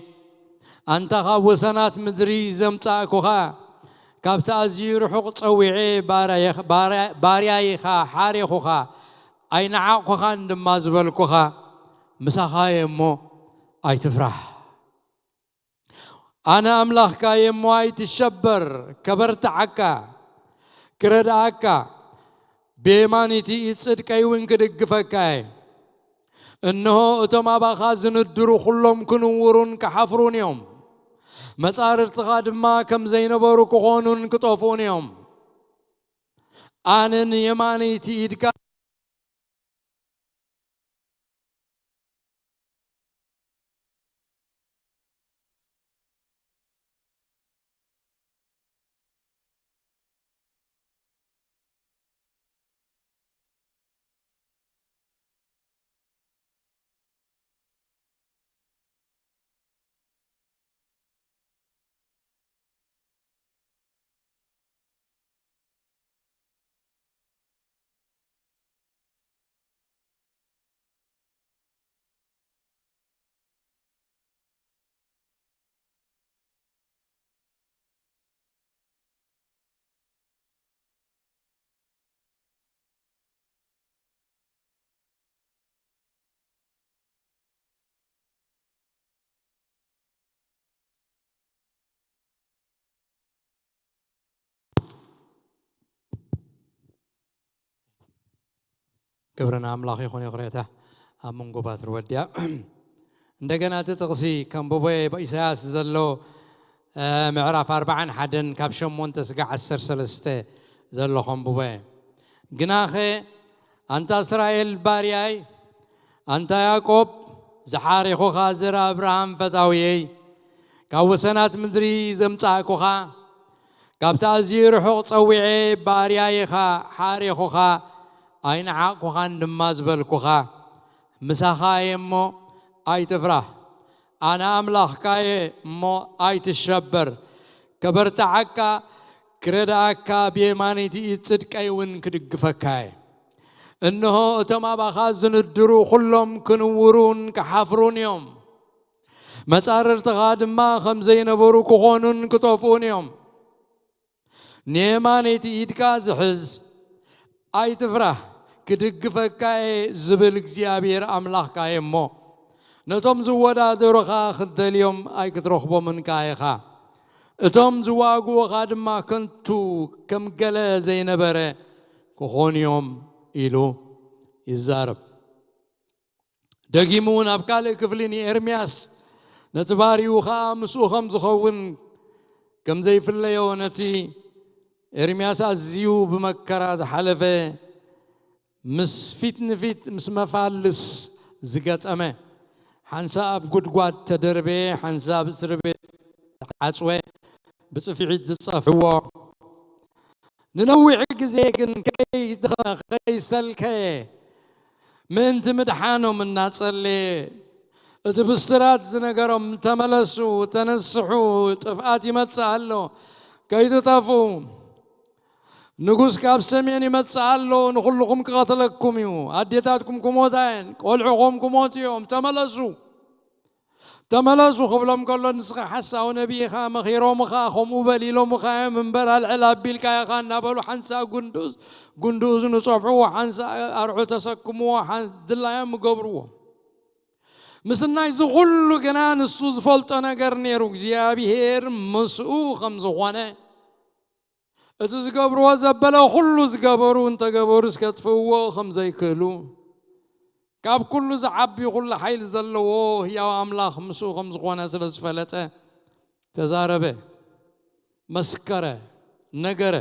ኣንታ ካብ ወሰናት ምድሪ ዘምጻእኩኻ፣ ካብቲ ኣዝዩ ርሑቕ ጸዊዔ ባርያይኽ-፣ ባርያ-፣ ባርያይኻ ሓሬኹኻ፣ ኣይነዓቕኩኻን ድማ ዝበልኩኻ፣ ምሳኻ እየ እሞ ኣይትፍራህ። ኣነ ኣምላኽካ እየ እሞ ኣይትሸበር፣ ከበርትዓካ፣ ክረድኣካ፣ ብየማነይቲ ኢድ ጽድቀይ እውን ክድግፈካ እየ። እንሆ፣ እቶም ኣባኻ ዝንድሩ ኹሎም ክንውሩን ክሓፍሩን እዮም። መጻርርትኻ ድማ ከም ዘይነበሩ ክኾኑን ክጠፍኡን እዮም። ኣነ ንየማነይቲ ኢድካ ክብሪ ንኣምላኽ ይኹን። ይቕሬታ፣ ኣብ መንጎ ባትሪ ወዲያ። እንደገና እቲ ጥቕሲ ከንብቦ እየ፣ ብኢሳያስ ዘሎ፣ እ፣ ምዕራፍ ኣርባዓን ሓደን ካብ ሸሞንተ ስጋዕ ዓሰርተ ሰለስተ ዘሎ ከንብቦ እየ። "ግናኸ ኣንታ እስራኤል ባርያይ፣ ኣንታ ያዕቆብ ዝሓሬኹኻ፣ ዘር ኣብርሃም ፈታውየይ፣ ካብ ወሰናት ምድሪ ዘምጻእኩኻ፣ ካብቲ ኣዝዩ ርሑቕ ጸዊዔ ባርያይኻ ሓሬኹኻ፣ ኣይነዓቕኩኻን ድማ ዝበልኩኻ፣ ምሳኻ እየ እሞ ኣይትፍራህ። ኣነ ኣምላኽካ እየ እሞ ኣይትሸበር። ከበርትዓካ፣ ክረድኣካ፣ ብየማነይቲ ኢድ ጽድቀይ እውን ክድግፈካ እየ። እንሆ፣ እቶም ኣባኻ ዝንድሩ ኹሎም ክንውሩን ክሓፍሩን እዮም። መጻርርትኻ ድማ ከም ዘይነበሩ ክኾኑን ክጠፍኡን እዮም። ንየማነይቲ ኢድካ ዝሕዝ ኣይትፍራህ፣ ክድግፈካ እየ ዝብል እግዚኣብሔር ኣምላኽካ እየ እሞ፣ ነቶም ዝወዳደሩኻ ክትደልዮም ኣይክትረኽቦምን ከኣ ኢኻ። እቶም ዝዋግኡኻ ድማ ከንቱ ከም ገለ ዘይነበረ ክኾኑ እዮም ኢሉ ይዛረብ። ደጊሙ እውን ኣብ ካልእ ክፍሊ ንኤርምያስ ነቲ ባርዩ ኸኣ ምስኡ ከም ዝኸውን ከም ዘይፍለዮ፣ ነቲ ኤርምያስ ኣዝዩ ብመከራ ዝሓለፈ፣ ምስ ፊት ንፊት ምስ መፋልስ ዝገጠመ፣ ሓንሳ ኣብ ጉድጓድ ተደርበየ፣ ሓንሳ ኣብ እስሪ ቤት ተዓጽወ፣ ብጽፍዒት ዝጸፍዎ፣ ንነዊሕ ግዜ ግን ከይደኸመ ከይሰልከየ ምእንቲ ምድሓኖም እናጸለየ፣ እቲ ብስራት ዝነገሮም፣ "ተመለሱ፣ ተነስሑ፣ ጥፍኣት ይመጽእ ኣሎ፣ ከይትጠፍኡ፣ ንጉስ ካብ ሰሜን ይመጽእ ኣሎ፣ ንኹልኹም ክቐትለኩም እዩ፣ ኣዴታትኩም ክሞታ እየን፣ ቆልዑኹም ክሞቱ እዮም፣ ተመለሱ፣ ተመለሱ" ክብሎም ከሎ፣ "ንስኻ ሓሳዊ ነቢይ ኢኻ፣ መኺሮምኻ፣ ከምኡ በል ኢሎምኻ እዮም እምበር፣ ኣልዕል ኣቢልካ ኢኻ" እናበሉ፣ ሓንሳ ጉንዱዝ፣ ጉንዱዝ ንጸፍዕዎ፣ ሓንሳ ኣርዑ ተሰክምዎ፣ ሓን-፣ ድላዮም ይገብርዎ። ምስናይ እዚ ኩሉ ግና፣ ንሱ ዝፈልጦ ነገር ነይሩ፣ እግዚኣብሄር ምስኡ ከም ዝኾነ፣ እቲ ዝገብርዎ ዘበለ ኩሉ ዝገበሩ እንተገበሩስ፣ ከጥፍእዎ ከም ዘይክእሉ፣ ካብ ኩሉ ዝዓቢ፣ ኩሉ ሓይሊ ዘለዎ ህያው ኣምላኽ ምስኡ ከም ዝኾነ ስለ ዝፈለጠ፣ ተዛረበ፣ መስከረ፣ ነገረ።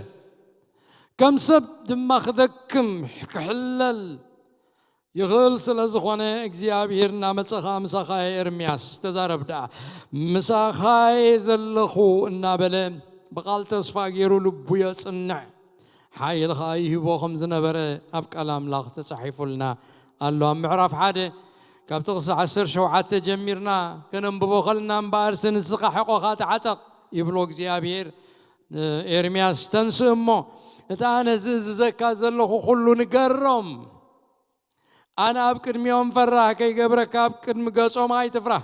ከም ሰብ ድማ ክደክም፣ ክሕለል ይኽእል ስለ ዝኾነ፣ እግዚኣብሄር እናመጸኻ፣ "ምሳኻ እየ ኤርምያስ፣ ተዛረብ ደኣ፣ ምሳኻ እየ ዘለኹ" እናበለ፣ ብቓል ተስፋ ገይሩ ልቡ የጽንዕ፣ ሓይሊ ኸኣ ይህቦ ከም ዝነበረ ኣብ ቃል ኣምላኽ ተጻሒፉልና ኣሎ። ኣብ ምዕራፍ ሓደ ካብ ጥቕሲ ዓሰርተ ሸውዓተ ጀሚርና ከነንብቦ ከለና፣ "እምበኣርሲ ንስኻ ሕቖኻ ተዓጠቕ" ይብሎ እግዚኣብሄር፣ "ኤርምያስ ተንስእ እሞ፣ እቲ ኣነ ዝእዝዘካ ዘለኹ ኩሉ ንገሮም። ኣነ ኣብ ቅድሚኦም ፈራህ ከይገብረካ፣ ኣብ ቅድሚ ገጾም ኣይትፍራህ።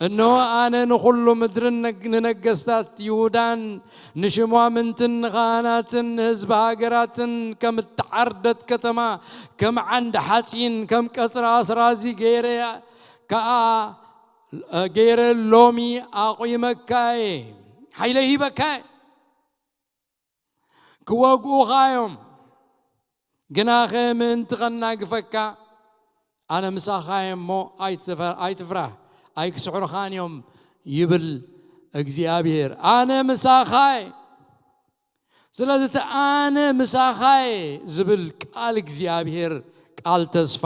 እንሆ፣ ኣነ ንኹሉ ምድርን ነግ-፣ ንነገስታት ይሁዳን ንሽሟምንትን ንኻህናትን ንህዝቢ ሃገራትን ከም እተዓርደት ከተማ፣ ከም ዓንዲ ሓጺን፣ ከም ቀጽሪ ኣስራዚ ገይረ ከኣ፣ ገይረ ሎሚ ኣቑመካ እየ፣ ሓይለ ሂበካ እየ። ክወግኡኻ እዮም፣ ግናኸ ምእንቲ ኸናግፈካ፣ ኣነ ምሳኻ እየ እሞ ኣይትፈ-፣ ኣይትፍራህ፣ ኣይክስዕሩኻን እዮም ይብል እግዚኣብሄር። ኣነ ምሳኻ እየ። ስለዚ እቲ ኣነ ምሳኻ እየ ዝብል ቃል እግዚኣብሄር፣ ቃል ተስፋ፣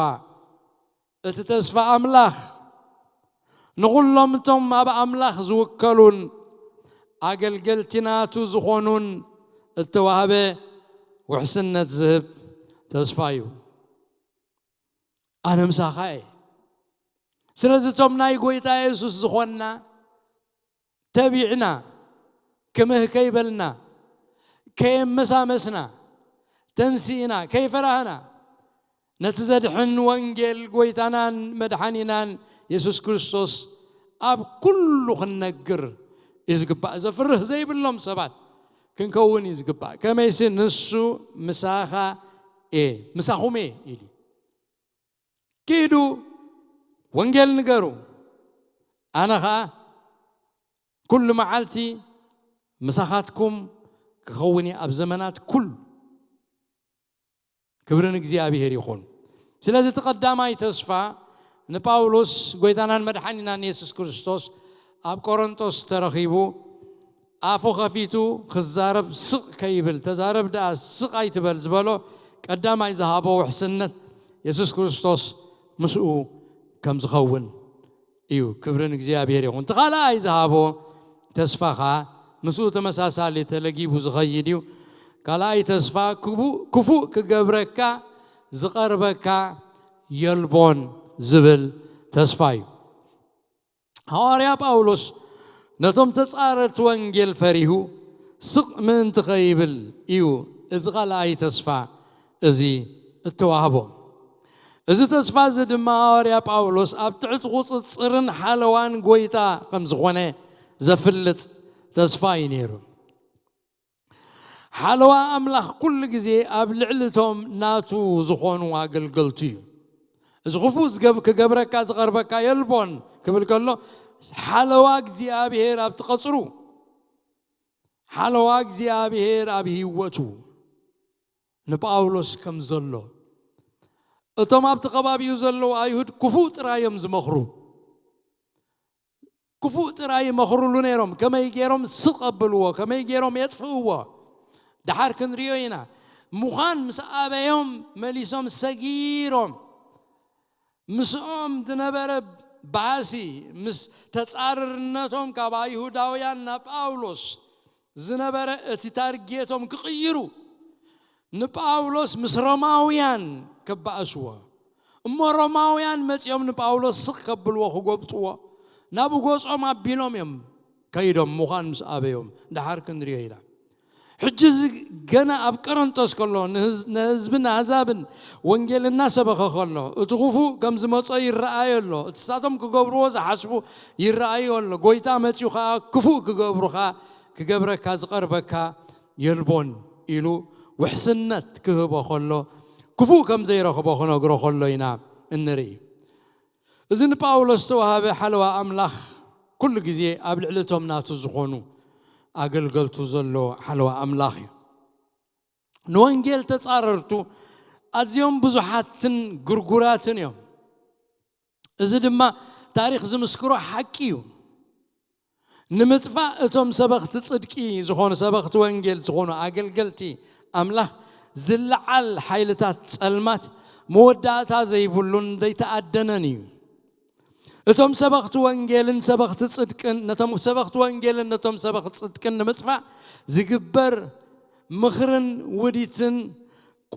እቲ ተስፋ ኣምላኽ ንኹሎም እቶም ኣብ ኣምላኽ ዝውከሉን ኣገልገልቲ ናቱ ዝኾኑን እተዋህበ ውሕስነት ዝህብ ተስፋ እዩ። ኣነ ምሳኻ እየ። ስለዚ እቶም ናይ ጐይታ የሱስ ዝኾንና፣ ተቢዕና፣ ክምህ ከይበልና፣ ከየመሳመስና፣ ተንሲእና፣ ከይፈራህና፣ ነቲ ዘድሕን ወንጌል ጐይታናን መድሓኒናን የሱስ ክርስቶስ ኣብ ኩሉ ክንነግር እዩ ዝግባእ። ዘፍርህ ዘይብሎም ሰባት ክንከውን እዩ ዝግባእ። ከመይሲ ንሱ "ምሳኻ እየ፣ ምሳኹም እየ" ኢሉ። "ኪዱ ወንጌል ንገሩ፣ ኣነ ኸኣ ኩሉ መዓልቲ ምሳኻትኩም ክኸውን እየ ኣብ ዘመናት ኩሉ።" ክብሪ ንእግዚኣብሔር ይኹን። ስለዚ እቲ ቀዳማይ ተስፋ ንጳውሎስ፣ ጐይታናን መድሓኒናን የሱስ ክርስቶስ ኣብ ቆሮንቶስ ተረኺቡ፣ ኣፉ ኸፊቱ ክዛረብ ስቕ ከይብል፣ "ተዛረብ ደኣ ስቕ ኣይትበል" ዝበሎ ቀዳማይ ዝሃቦ ውሕስነት፣ የሱስ ክርስቶስ ምስኡ ከም ዝኸውን እዩ። ክብሪ ንእግዚኣብሔር ይኹን። እቲ ካልኣይ ዝሃቦ ተስፋ ኸኣ ምስኡ ተመሳሳሊ ተለጊቡ ዝኸይድ እዩ። ካልኣይ ተስፋ ክቡ-፣ ክፉእ ክገብረካ ዝቐርበካ የልቦን ዝብል ተስፋ እዩ። ሃዋርያ ጳውሎስ ነቶም ተጻረርቲ ወንጌል ፈሪሁ ስቕ ምእንቲ ኸይብል እዩ እዚ ኻልኣይ ተስፋ እዚ እተዋህቦ። እዚ ተስፋ እዚ ድማ ሃዋርያ ጳውሎስ ኣብ ትሕቲ ቁጽጽርን ሓለዋን ጐይታ ከም ዝኾነ ዘፍልጥ ተስፋ እዩ ነይሩ። ሓለዋ ኣምላኽ ኩሉ ግዜ ኣብ ልዕሊ እቶም ናቱ ዝኾኑ ኣገልገልቱ እዩ። እዚ ክፉእ ዝገብ-፣ ክገብረካ ዝቐርበካ የልቦን ክብል ከሎ፣ ሓለዋ እግዚኣብሔር ኣብቲ ቀጽሩ፣ ሓለዋ እግዚኣብሔር ኣብ ህይወቱ ንጳውሎስ ከም ዘሎ፣ እቶም ኣብቲ ከባቢኡ ዘለዉ ኣይሁድ ክፉእ ጥራይ እዮም ዝመኽሩ። ክፉእ ጥራይ ይመኽርሉ ነይሮም። ከመይ ገይሮም ስቕ ኣብልዎ፣ ከመይ ገይሮም የጥፍእዎ። ደሓር ክንሪኦ ኢና። ምዃን ምስ ኣበዮም መሊሶም ሰጊሮም። ምስኦም ዝነበረ ባእሲ ምስ ተጻርርነቶም ካብ ኣይሁዳውያን ናብ ጳውሎስ ዝነበረ እቲ ታርጌቶም ክቕይሩ ንጳውሎስ ምስ ሮማውያን ከባእስዎ እሞ ሮማውያን መጺኦም ንጳውሎስ ስቕ ከብልዎ ክጎብጥዎ ናብ ጎጾም ኣቢሎም እዮም ከይዶም ምዃን ምስ ኣበዮም ደሓር ክንሪኦ ኢና። ሕጂ እዚ ገና ኣብ ቀረንጦስ ከሎ ንህዝ- ንህዝብን ኣህዛብን ወንጌል እናሰበኸ ከሎ እቲ ክፉእ ከም ዝመጾ ይረኣዮ ኣሎ። እቲ ሳቶም ክገብርዎ ዝሓስቡ ይረኣዮ ኣሎ። ጎይታ መጺኡ ኸዓ ክፉእ ክገብሩኻ ክገብረካ ዝቐርበካ የልቦን ኢሉ ውሕስነት ክህቦ ከሎ ክፉእ ከም ዘይረኽቦ ክነግሮ ከሎ ኢና እንርኢ። እዚ ንጳውሎስ ዝተዋሃበ ሓለዋ ኣምላኽ ኩሉ ግዜ ኣብ ልዕሊ እቶም ናቱ ዝኾኑ ኣገልገልቱ ዘሎ ሓለዋ ኣምላኽ እዩ። ንወንጌል ተጻረርቱ ኣዝዮም ብዙሓትን ግርጉራትን እዮም። እዚ ድማ ታሪኽ ዝምስክሮ ሓቂ እዩ። ንምጥፋእ እቶም ሰበኽቲ ጽድቂ ዝኾኑ ሰበኽቲ ወንጌል ዝኾኑ ኣገልገልቲ ኣምላኽ ዝለዓል ሓይልታት ጸልማት መወዳእታ ዘይብሉን ዘይተኣደነን እዩ። እቶም ሰበኽቲ ወንጌልን ሰበኽቲ ጽድቅን ነቶም ሰበኽቲ ወንጌልን ነቶም ሰበኽቲ ጽድቅን ንምጥፋእ ዝግበር ምኽርን ውዲትን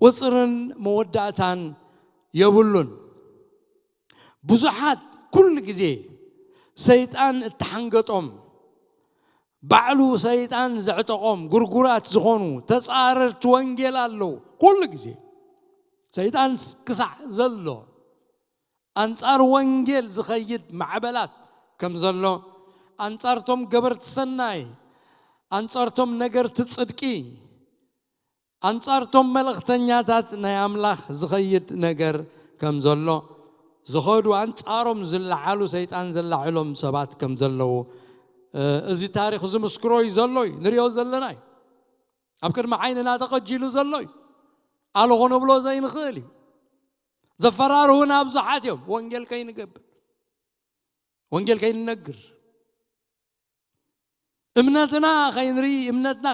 ቁጽርን መወዳእታን የብሉን። ብዙሓት ኩሉ ግዜ ሰይጣን እተሓንገጦም ባዕሉ ሰይጣን ዘዕጠቖም ግርጉራት ዝኾኑ ተጻረርቲ ወንጌል ኣለዉ። ኩሉ ግዜ ሰይጣን ክሳዕ ዘሎ ኣንጻር ወንጌል ዝኸይድ ማዕበላት ከም ዘሎ ኣንጻርቶም ገበርቲ ሰናይ ኣንጻርቶም ነገርቲ ጽድቂ ኣንጻርቶም መልእኽተኛታት ናይ ኣምላኽ ዝኸይድ ነገር ከም ዘሎ ዝኸዱ ኣንጻሮም ዝለዓሉ ሰይጣን ዘላዕሎም ሰባት ከም ዘለዉ እዚ ታሪኽ ዝምስክሮ እዩ ዘሎ እዩ ንሪኦ ዘለና እዩ። ኣብ ቅድሚ ዓይንና ተቐጂሉ ዘሎ እዩ። ኣለኹ ንብሎ ዘይንኽእል እዩ። ዘፈራርሁና ብዙሓት እዮም። ወንጌል ከይንገብር ወንጌል ከይንነግር እምነትና ከይንርኢ እምነትና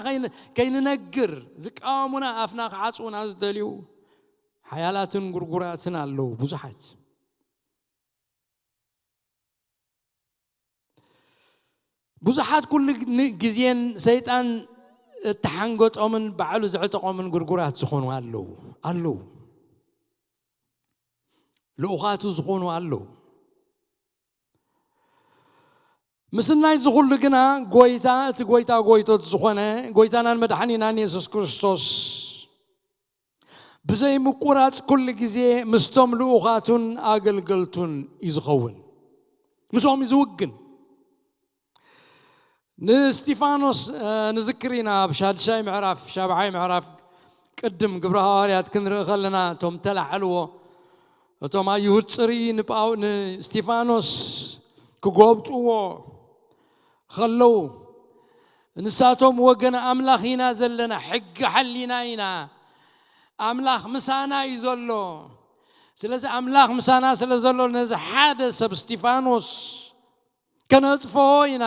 ከይንነግር ዝቃወሙና ኣፍና ክዓፅውና ዝደልዩ ሓያላትን ጉርጉራትን ኣለዉ ብዙሓት። ብዙሓት ኩሉ ግዜን ሰይጣን እተሓንገጦምን ባዕሉ ዘዕጠቖምን ጉርጉራት ዝኾኑ ኣለዉ ኣለዉ ልኡኻቱ ዝኾኑ ኣለዉ። ምስናይ እዚ ኩሉ ግና ጎይታ እቲ ጎይታ ጎይቶት ዝኾነ ጎይታናን መድሓኒናን የሱስ ክርስቶስ ብዘይ ምቁራጽ ኩሉ ግዜ ምስቶም ልኡኻቱን ኣገልገልቱን እዩ ዝኸውን። ምስኦም እዩ ዝውግን። ንስቲፋኖስ ንዝክር ኢና ኣብ ሻድሻይ ምዕራፍ ሻብዓይ ምዕራፍ ቅድም ግብረ ሃዋርያት ክንርኢ ከለና እቶም ተላዕልዎ እቶም ኣይሁድ ጽርኢ ንስቲፋኖስ ክጎብጥዎ ከለዉ ንሳቶም ወገን ኣምላኽ ኢና ዘለና ሕጊ ሓሊና ኢና ኣምላኽ ምሳና እዩ ዘሎ። ስለዚ ኣምላኽ ምሳና ስለ ዘሎ ነዚ ሓደ ሰብ እስቲፋኖስ ከነጥፍኦ ኢና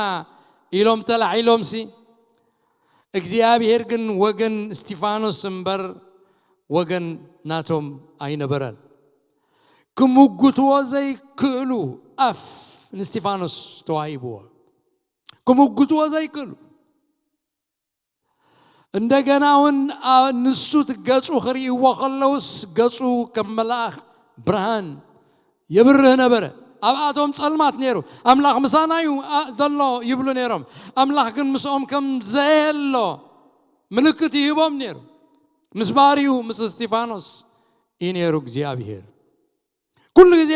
ኢሎም ተላዒሎምሲ እግዚኣብሔር ግን ወገን እስቲፋኖስ እምበር ወገን ናቶም ኣይነበረን። ክምጉትዎ ዘይክእሉ ኣፍ ንስቲፋኖስ ተዋሂብዎ። ክምጉትዎ ዘይክእሉ እንደገና እውን ንሱ ገፁ ክርእይዎ ከለውስ ገፁ ከም መልኣኽ ብርሃን የብርህ ነበረ። ኣብኣቶም ጸልማት ነይሩ። ኣምላኽ ምሳና እዩ ዘሎ ይብሉ ነይሮም። ኣምላኽ ግን ምስኦም ከም ዘየሎ ምልክት ይህቦም ነይሩ። ምስ ባርዩ ምስ እስቲፋኖስ እዩ ነይሩ እግዚኣብሔር። ኩሉ ግዜ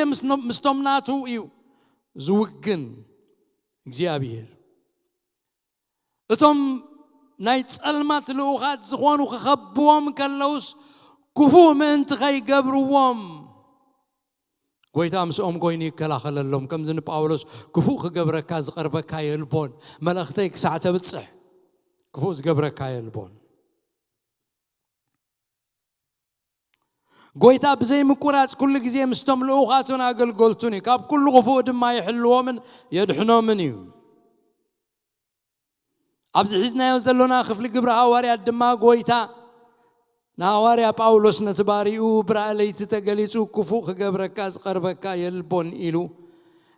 ምስቶም ናቱ እዩ ዝውግን እግዚኣብሔር። እቶም ናይ ጸልማት ልኡኻት ዝኾኑ ክኸብዎም ከለውስ ክፉእ ምእንቲ ከይገብርዎም ጎይታ ምስኦም ኮይኑ ይከላኸለሎም። ከምዚ ንጳውሎስ ክፉእ ክገብረካ ዝቐርበካ የልቦን፣ መልእኽተይ ክሳዕ ተብጽሕ ክፉእ ዝገብረካ የልቦን። ጎይታ ብዘይ ምቁራጽ ኩሉ ግዜ ምስቶም ልኡኻቱን ኣገልገልቱን እዩ። ካብ ኩሉ ክፉእ ድማ ይሕልዎምን የድሕኖምን እዩ። ኣብዚ ሒዝናዮ ዘሎና ክፍሊ ግብሪ ሃዋርያት ድማ ጎይታ ንሃዋርያ ጳውሎስ ነቲ ባሪኡ ብራእይ ለይቲ ተገሊጹ ክፉእ ክገብረካ ዝቐርበካ የልቦን ኢሉ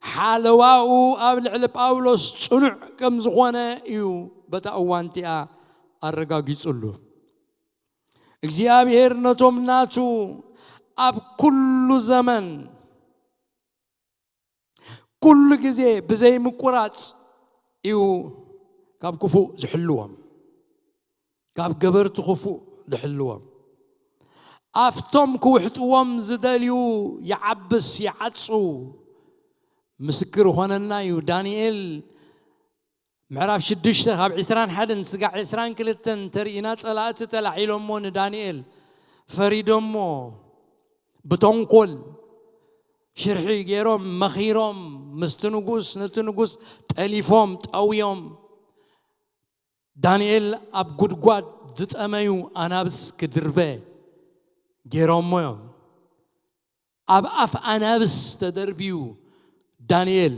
ሓለዋኡ ኣብ ልዕሊ ጳውሎስ ጽኑዕ ከም ዝኾነ እዩ በታ እዋን እቲኣ ኣረጋጊጹሉ። እግዚኣብሔር ነቶም ናቱ ኣብ ኩሉ ዘመን ኩሉ ግዜ ብዘይ ምቁራጽ እዩ ካብ ክፉእ ዝሕልዎም፣ ካብ ገበርቲ ክፉእ ዝሕልዎም። ኣብቶም ክውሕጥዎም ዝደልዩ ይዓብስ ይዓጹ። ምስክር ይኾነና እዩ። ዳንኤል ምዕራፍ ሽዱሽተ ካብ ዕስራን ሓደን ስጋዕ ዕስራን ክልተን ተርእና፣ ጸላእቲ ተላዒሎሞ ንዳንኤል ፈሪዶሞ ብተንኮል ሽርሒ ገይሮም መኺሮም ምስቲ ንጉስ ነቲ ንጉስ ጠሊፎም ጠውዮም። ዳንኤል ኣብ ጉድጓድ ዝጠመዩ ኣናብስ ክድርበ ገይሮሞ እዮም። ኣብ ኣፍ ኣናብስ ተደርብዩ ዳንኤል።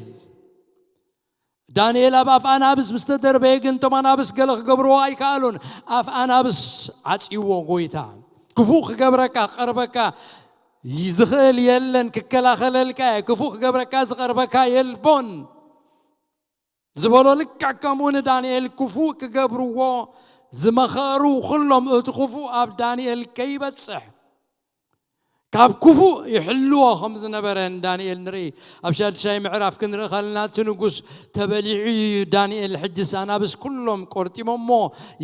ዳንኤል ኣብ ኣፍ ኣናብስ ምስ ተደርበየ ግን እቶም ኣናብስ ገለ ክገብርዎ ኣይከኣሉን። ኣፍ ኣናብስ ዓጽይዎ ጎይታ። ክፉእ ክገብረካ ክቐርበካ ዝኽእል የለን፣ ክከላኸለልካ እየ። ክፉእ ክገብረካ ዝቐርበካ የልቦን ዝበሎ ልክዕ ከምኡ ንዳንኤል ክፉእ ክገብርዎ ዝመኸሩ ኩሎም እቲ ክፉእ ኣብ ዳንኤል ከይበጽሕ ካብ ክፉእ ይሕልዎ ከም ዝነበረ ንዳንኤል ንርኢ። ኣብ ሻድሻይ ምዕራፍ ክንርኢ ከለና እቲ ንጉስ ተበሊዑ እዩ። ዳንኤል ሕጅስ ኣናብስ ኩሎም ቆርጢሞሞ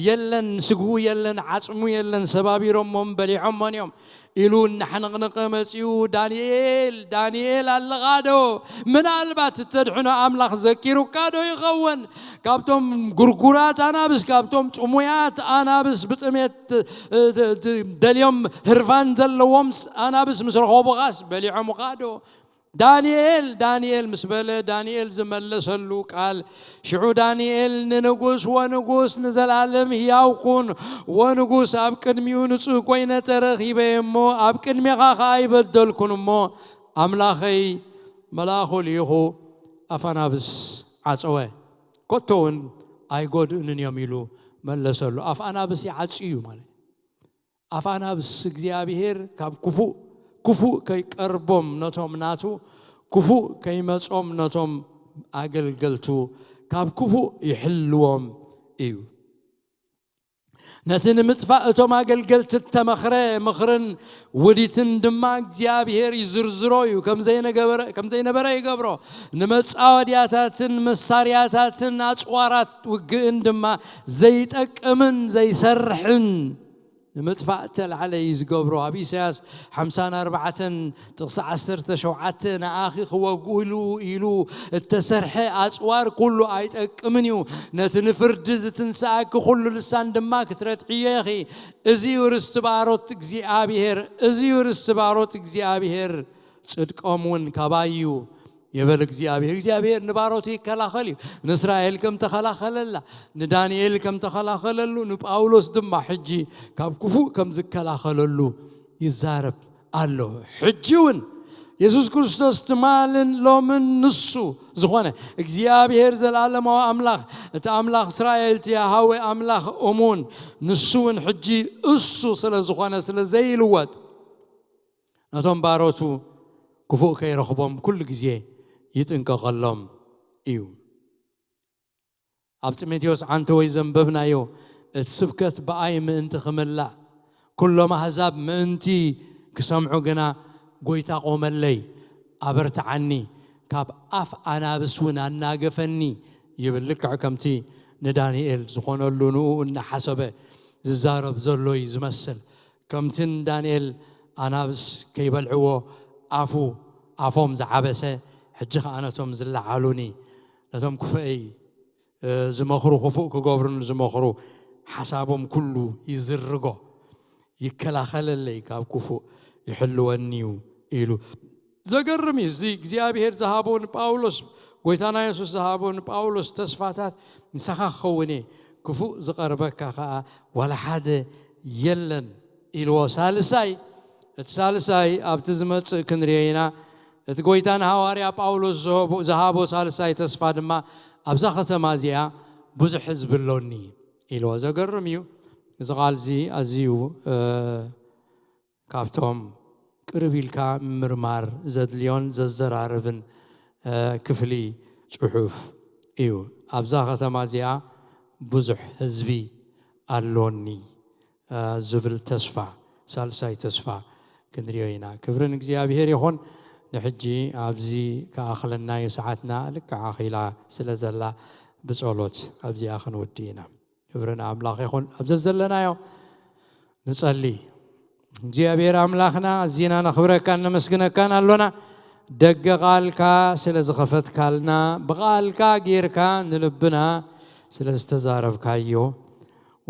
የለን፣ ስግኡ የለን፣ ዓጽሙ የለን፣ ሰባቢሮሞን በሊዖሞን እዮም ኢሉ እናሓነቕነቐ መጺኡ፣ ዳንኤል ዳንኤል ኣለኻ ዶ? ምናልባት እተድሕኖ ኣምላኽ ዘኪሩካ ዶ ይኸውን? ካብቶም ጉርጉራት ኣናብስ፣ ካብቶም ጥሙያት ኣናብስ፣ ብጥሜት እ፣ እ፣ እ፣ ደልዮም ህርፋን ዘለዎም ስ-፣ ኣናብስ ምስ ረኸቡኻስ በሊዖምኻ ዶ? ዳንኤል ዳንኤል ምስ በለ፣ ዳንኤል ዝመለሰሉ ቃል፣ ሽዑ ዳንኤል ንንጉስ፣ ወንጉስ ንዘለኣለም ህያው ኩን፣ ወንጉስ ኣብ ቅድሚኡ ንጹህ ኮይነ ተረኺበ እሞ ኣብ ቅድሜኻ ኸኣ ኣይበደልኩን እሞ ኣምላኸይ መልኣኹ ልኢኹ ኣፍ ኣናብስ ዓጸወ፣ ከቶ እውን ኣይጎድእንን እዮም ኢሉ መለሰሉ። ኣፍ ኣናብስ ይዓጽዩ እዩ ማለት እዩ። ኣፍ ኣናብስ እግዚኣብሔር ካብ ክፉእ፣ ክፉእ ከይቀርቦም ነቶም ናቱ፣ ክፉእ ከይመጾም ነቶም ኣገልገልቱ ካብ ክፉእ ይሕልዎም እዩ። ነቲ ንምጥፋእ እቶም ኣገልገልቲ እተመኽረ ምኽርን ውዲትን ድማ እግዚኣብሔር ይዝርዝሮ እዩ፣ ከም ዘይነገበረ-፣ ከም ዘይነበረ ይገብሮ። ንመጻወድያታትን መሳርያታትን ኣጽዋራት ውግእን ድማ ዘይጠቅምን ዘይሰርሕን ንምጥፋእ እተላዕለ እዩ ዝገብሮ። ኣብ ኢሳያስ ሓምሳን ኣርባዕተን ጥቕሲ ዓሰርተ ሸውዓተ ንኣኺ ክወግእሉ ኢሉ እተሰርሐ ኣጽዋር ኩሉ ኣይጠቅምን እዩ። ነቲ ንፍርዲ ዝትንስኣኪ ኩሉ ልሳን ድማ ክትረትዕዮ ኢኺ። እዚ እዩ ርስቲ ባሮት እግዚኣብሔር፣ እዚ እዩ ርስቲ ባሮት እግዚኣብሔር፣ ጽድቆም እውን ካባይ እዩ ይብል እግዚኣብሔር። እግዚኣብሔር ንባሮቱ ይከላኸል እዩ። ንእስራኤል ከም ተኸላኸለላ፣ ንዳንኤል ከም ተኸላኸለሉ፣ ንጳውሎስ ድማ ሕጂ ካብ ክፉእ ከም ዝከላኸለሉ ይዛረብ ኣሎ። ሕጂ እውን የሱስ ክርስቶስ ትማልን ሎምን ንሱ ዝኾነ እግዚኣብሔር ዘላለማዊ ኣምላኽ፣ እቲ ኣምላኽ እስራኤል፣ እቲ ያሃዌ ኣምላኽ እሙን፣ ንሱ እውን ሕጂ እሱ ስለ ዝኾነ፣ ስለ ዘይልወጥ፣ ነቶም ባሮቱ ክፉእ ከይረኽቦም ኩሉ ግዜ ይጥንቀቐሎም እዩ። ኣብ ጢሞቴዎስ ዓንተወይ ዘንበብናዮ፣ እቲ ስብከት ብኣይ ምእንቲ ክምላእ፣ ኩሎም ኣህዛብ ምእንቲ ክሰምዑ ግና፣ ጎይታ ቆመለይ፣ ኣበርትዓኒ፣ ካብ ኣፍ ኣናብስ እውን ኣናገፈኒ ይብል። ልክዕ ከምቲ ንዳንኤል ዝኾነሉ ንኡ እናሓሰበ ዝዛረብ ዘሎ እዩ ዝመስል። ከምቲ ንዳንኤል ኣናብስ ከይበልዕዎ ኣፉ፣ ኣፎም ዝዓበሰ፣ ሕጂ ኸኣ ነቶም ዝለዓሉኒ፣ ነቶም ክፉኤይ፣ እ፣ ዝመኽሩ፣ ክፉእ ክገብሩኒ ዝመኽሩ፣ ሓሳቦም ኩሉ ይዝርጎ። ይከላኸለለይ፣ ካብ ክፉእ ይሕልወኒ እዩ ኢሉ። ዘገርም እዩ። እዚ እግዚኣብሔር ዝሃቦ ንጳውሎስ፣ ጎይታና የሱስ ዝሃቦ ንጳውሎስ ተስፋታት፣ "ንሳኻ ክኸውን እየ፣ ክፉእ ዝቐርበካ ኸኣ ዋላ ሓደ የለን" ኢልዎ። ሳልሳይ፣ እቲ ሳልሳይ ኣብቲ ዝመጽእ ክንርእዮ ኢና። እቲ ጎይታ ንሃዋርያ ጳውሎስ ዝሃቦ፣ ዝሃቦ ሳልሳይ ተስፋ ድማ ኣብዛ ከተማ እዚኣ ብዙሕ ህዝቢ ኣሎኒ ኢልዎ። ዘገርም እዩ። እዚ ቃል እዚ ኣዝዩ ካብቶም ቅርብ ኢልካ ምምርማር ዘድልዮን ዘዘራርብን ክፍሊ ጽሑፍ እዩ። ኣብዛ ከተማ እዚኣ ብዙሕ ህዝቢ ኣሎኒ ዝብል ተስፋ፣ ሳልሳይ ተስፋ ክንሪኦ ኢና። ክብሪ ንእግዚኣብሔር ይኹን። ንሕጂ ኣብዚ ክኣኽለናዩ ሰዓትና ልክዕ ኣኺላ ስለ ዘላ ብጸሎት ኣብዚኣ ክንውዲ ኢና። ክብሪ ንኣምላኽ ይኹን። ኣብ ዘዘለናዮ ንጸሊ። እግዚኣብሔር ኣምላኽና ኣዚና ነኽብረካን ነመስግነካን ኣሎና። ደገ ቃልካ ስለ ዝኸፈትካልና፣ ብቃልካ ጌርካ ንልብና ስለ ዝተዛረብካዮ፣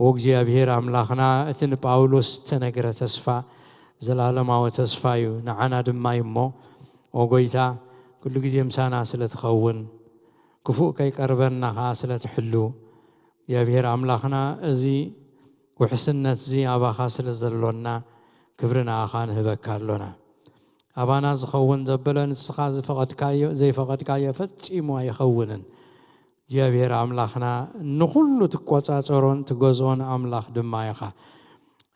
ኦ እግዚኣብሔር ኣምላኽና፣ እቲ ንጳውሎስ ተነግረ ተስፋ ዘላለማዊ ተስፋ እዩ፣ ንዓና ድማ እዩ እሞ፣ ኦ ጎይታ፣ ኩሉ ግዜ ምሳና ስለ ትኸውን፣ ክፉእ ከይቀርበና ኸዓ ስለ ትሕሉ፣ እግዚኣብሔር ኣምላኽና፣ እዚ ውሕስነት እዚ ኣባኻ ስለ ዘሎና፣ ክብሪ ንኣኻ ንህበካ ኣሎና። ኣባና ዝኸውን ዘበለ ንስኻ ዝፈቐድካዮ፣ ዘይፈቐድካዮ ፈጺሙ ኣይኸውንን። እግዚኣብሔር ኣምላኽና፣ ንኹሉ ትቆጻጸሮን ትገዝኦን ኣምላኽ ድማ ኢኻ።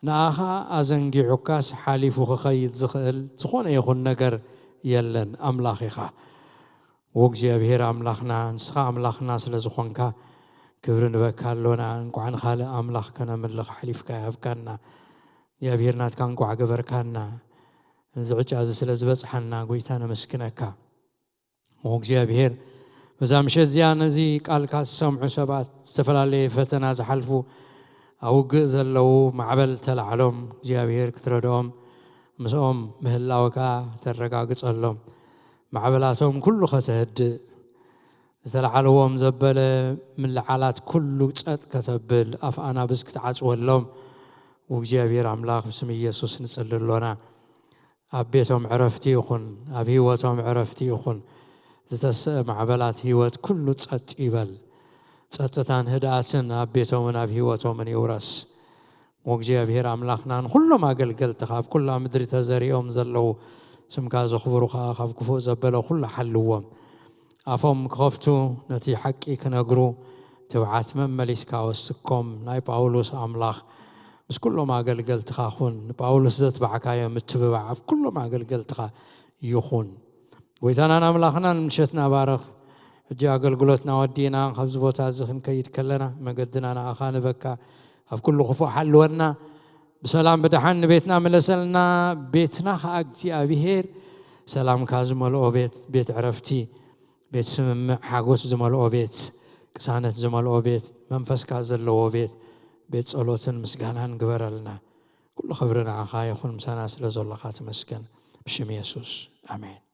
ንኣኻ ኣዘንጊዑካስ ሓሊፉ ክኸይድ ዝኽእል ዝኾነ ይኹን ነገር የለን። ኣምላኽ ኢኻ። ዎ እግዚኣብሔር ኣምላኽና፣ ንስኻ ኣምላኽና ስለ ዝኾንካ፣ ክብሪ ንበካ ኣሎና። እንቋዕ ንኻልእ ኣምላኽ ከነምልኽ ሓሊፍካ ይሃብካና። እግዚኣብሔር ናትካ እንቋዕ ገበርካና። እዚ ዕጫ እዚ ስለ ዝበጽሓና፣ ጎይታ ነመስግነካ። ዎ እግዚኣብሔር፣ በዛ ምሸት እዚኣ ነዚ ቃልካ ዝሰምዑ ሰባት፣ ዝተፈላለየ ፈተና ዝሓልፉ፣ ኣብ ውግእ ዘለዉ፣ ማዕበል ተላዕሎም፣ እግዚኣብሔር ክትረድኦም፣ ምስኦም ምህላው ከኣ ተረጋግጸሎም። ማዕበላቶም ኩሉ ከተህድእ፣ ዝተላዕልዎም ዘበለ ምልዓላት ኩሉ ጸጥ ከተብል፣ ኣፍ ኣናብስ ክትዓጽወሎም፣ ዎ እግዚኣብሔር ኣምላኽ፣ ብስም ኢየሱስ ንጽሊ ኣሎና። ኣብ ቤቶም ዕረፍቲ ይኹን፣ ኣብ ህይወቶም ዕረፍቲ ይኹን፣ ዝተስአ ማዕበላት ህይወት ኩሉ ጸጥ ይበል። ጸጥታን ህድኣትን ኣብ ቤቶምን ኣብ ህይወቶምን ይውረስ። ዎ እግዚኣብሔር ኣምላኽና፣ ንኹሎም ኣገልገልትኻ ኣብ ኩላ ምድሪ ተዘሪኦም ዘለዉ፣ ስምካ ዘኽብሩ ኸኣ፣ ካብ ክፉእ ዘበለ ኩሉ ሓልዎም። ኣፎም ክኸፍቱ፣ ነቲ ሓቂ ክነግሩ፣ ትብዓት መመሊስካ ወስኮም። ናይ ጳውሎስ ኣምላኽ ምስ ኩሎም ኣገልገልትኻ ኩን። ንጳውሎስ ዘትባዕካዮ ምትብባዕ ኣብ ኩሎም ኣገልገልትኻ ይኹን። ጎይታናን ኣምላኽናን፣ ምሸትና ባርኽ። ሕጂ ኣገልግሎትና ወዲእና ካብዚ ቦታ እዚ ክንከይድ ከለና፣ መገድና ንኣኻ ንበካ። ኣብ ኩሉ ክፉእ ሓልወና። ብሰላም ብደሓን ንቤትና ምለሰልና። ቤትና ኸኣ እግዚኣብሔር ሰላምካ ዝመልኦ ቤት፣ ቤት ዕረፍቲ፣ ቤት ስምምዕ፣ ሓጎስ ዝመልኦ ቤት፣ ቅሳነት ዝመልኦ ቤት፣ መንፈስካ ዘለዎ ቤት፣ ቤት ጸሎትን ምስጋናን ግበረልና። ኩሉ ክብሪ ንዓኻ ይኹን፣ ምሳና ስለ ዘሎኻ ተመስገን። ብሽም የሱስ፣ ኣሜን።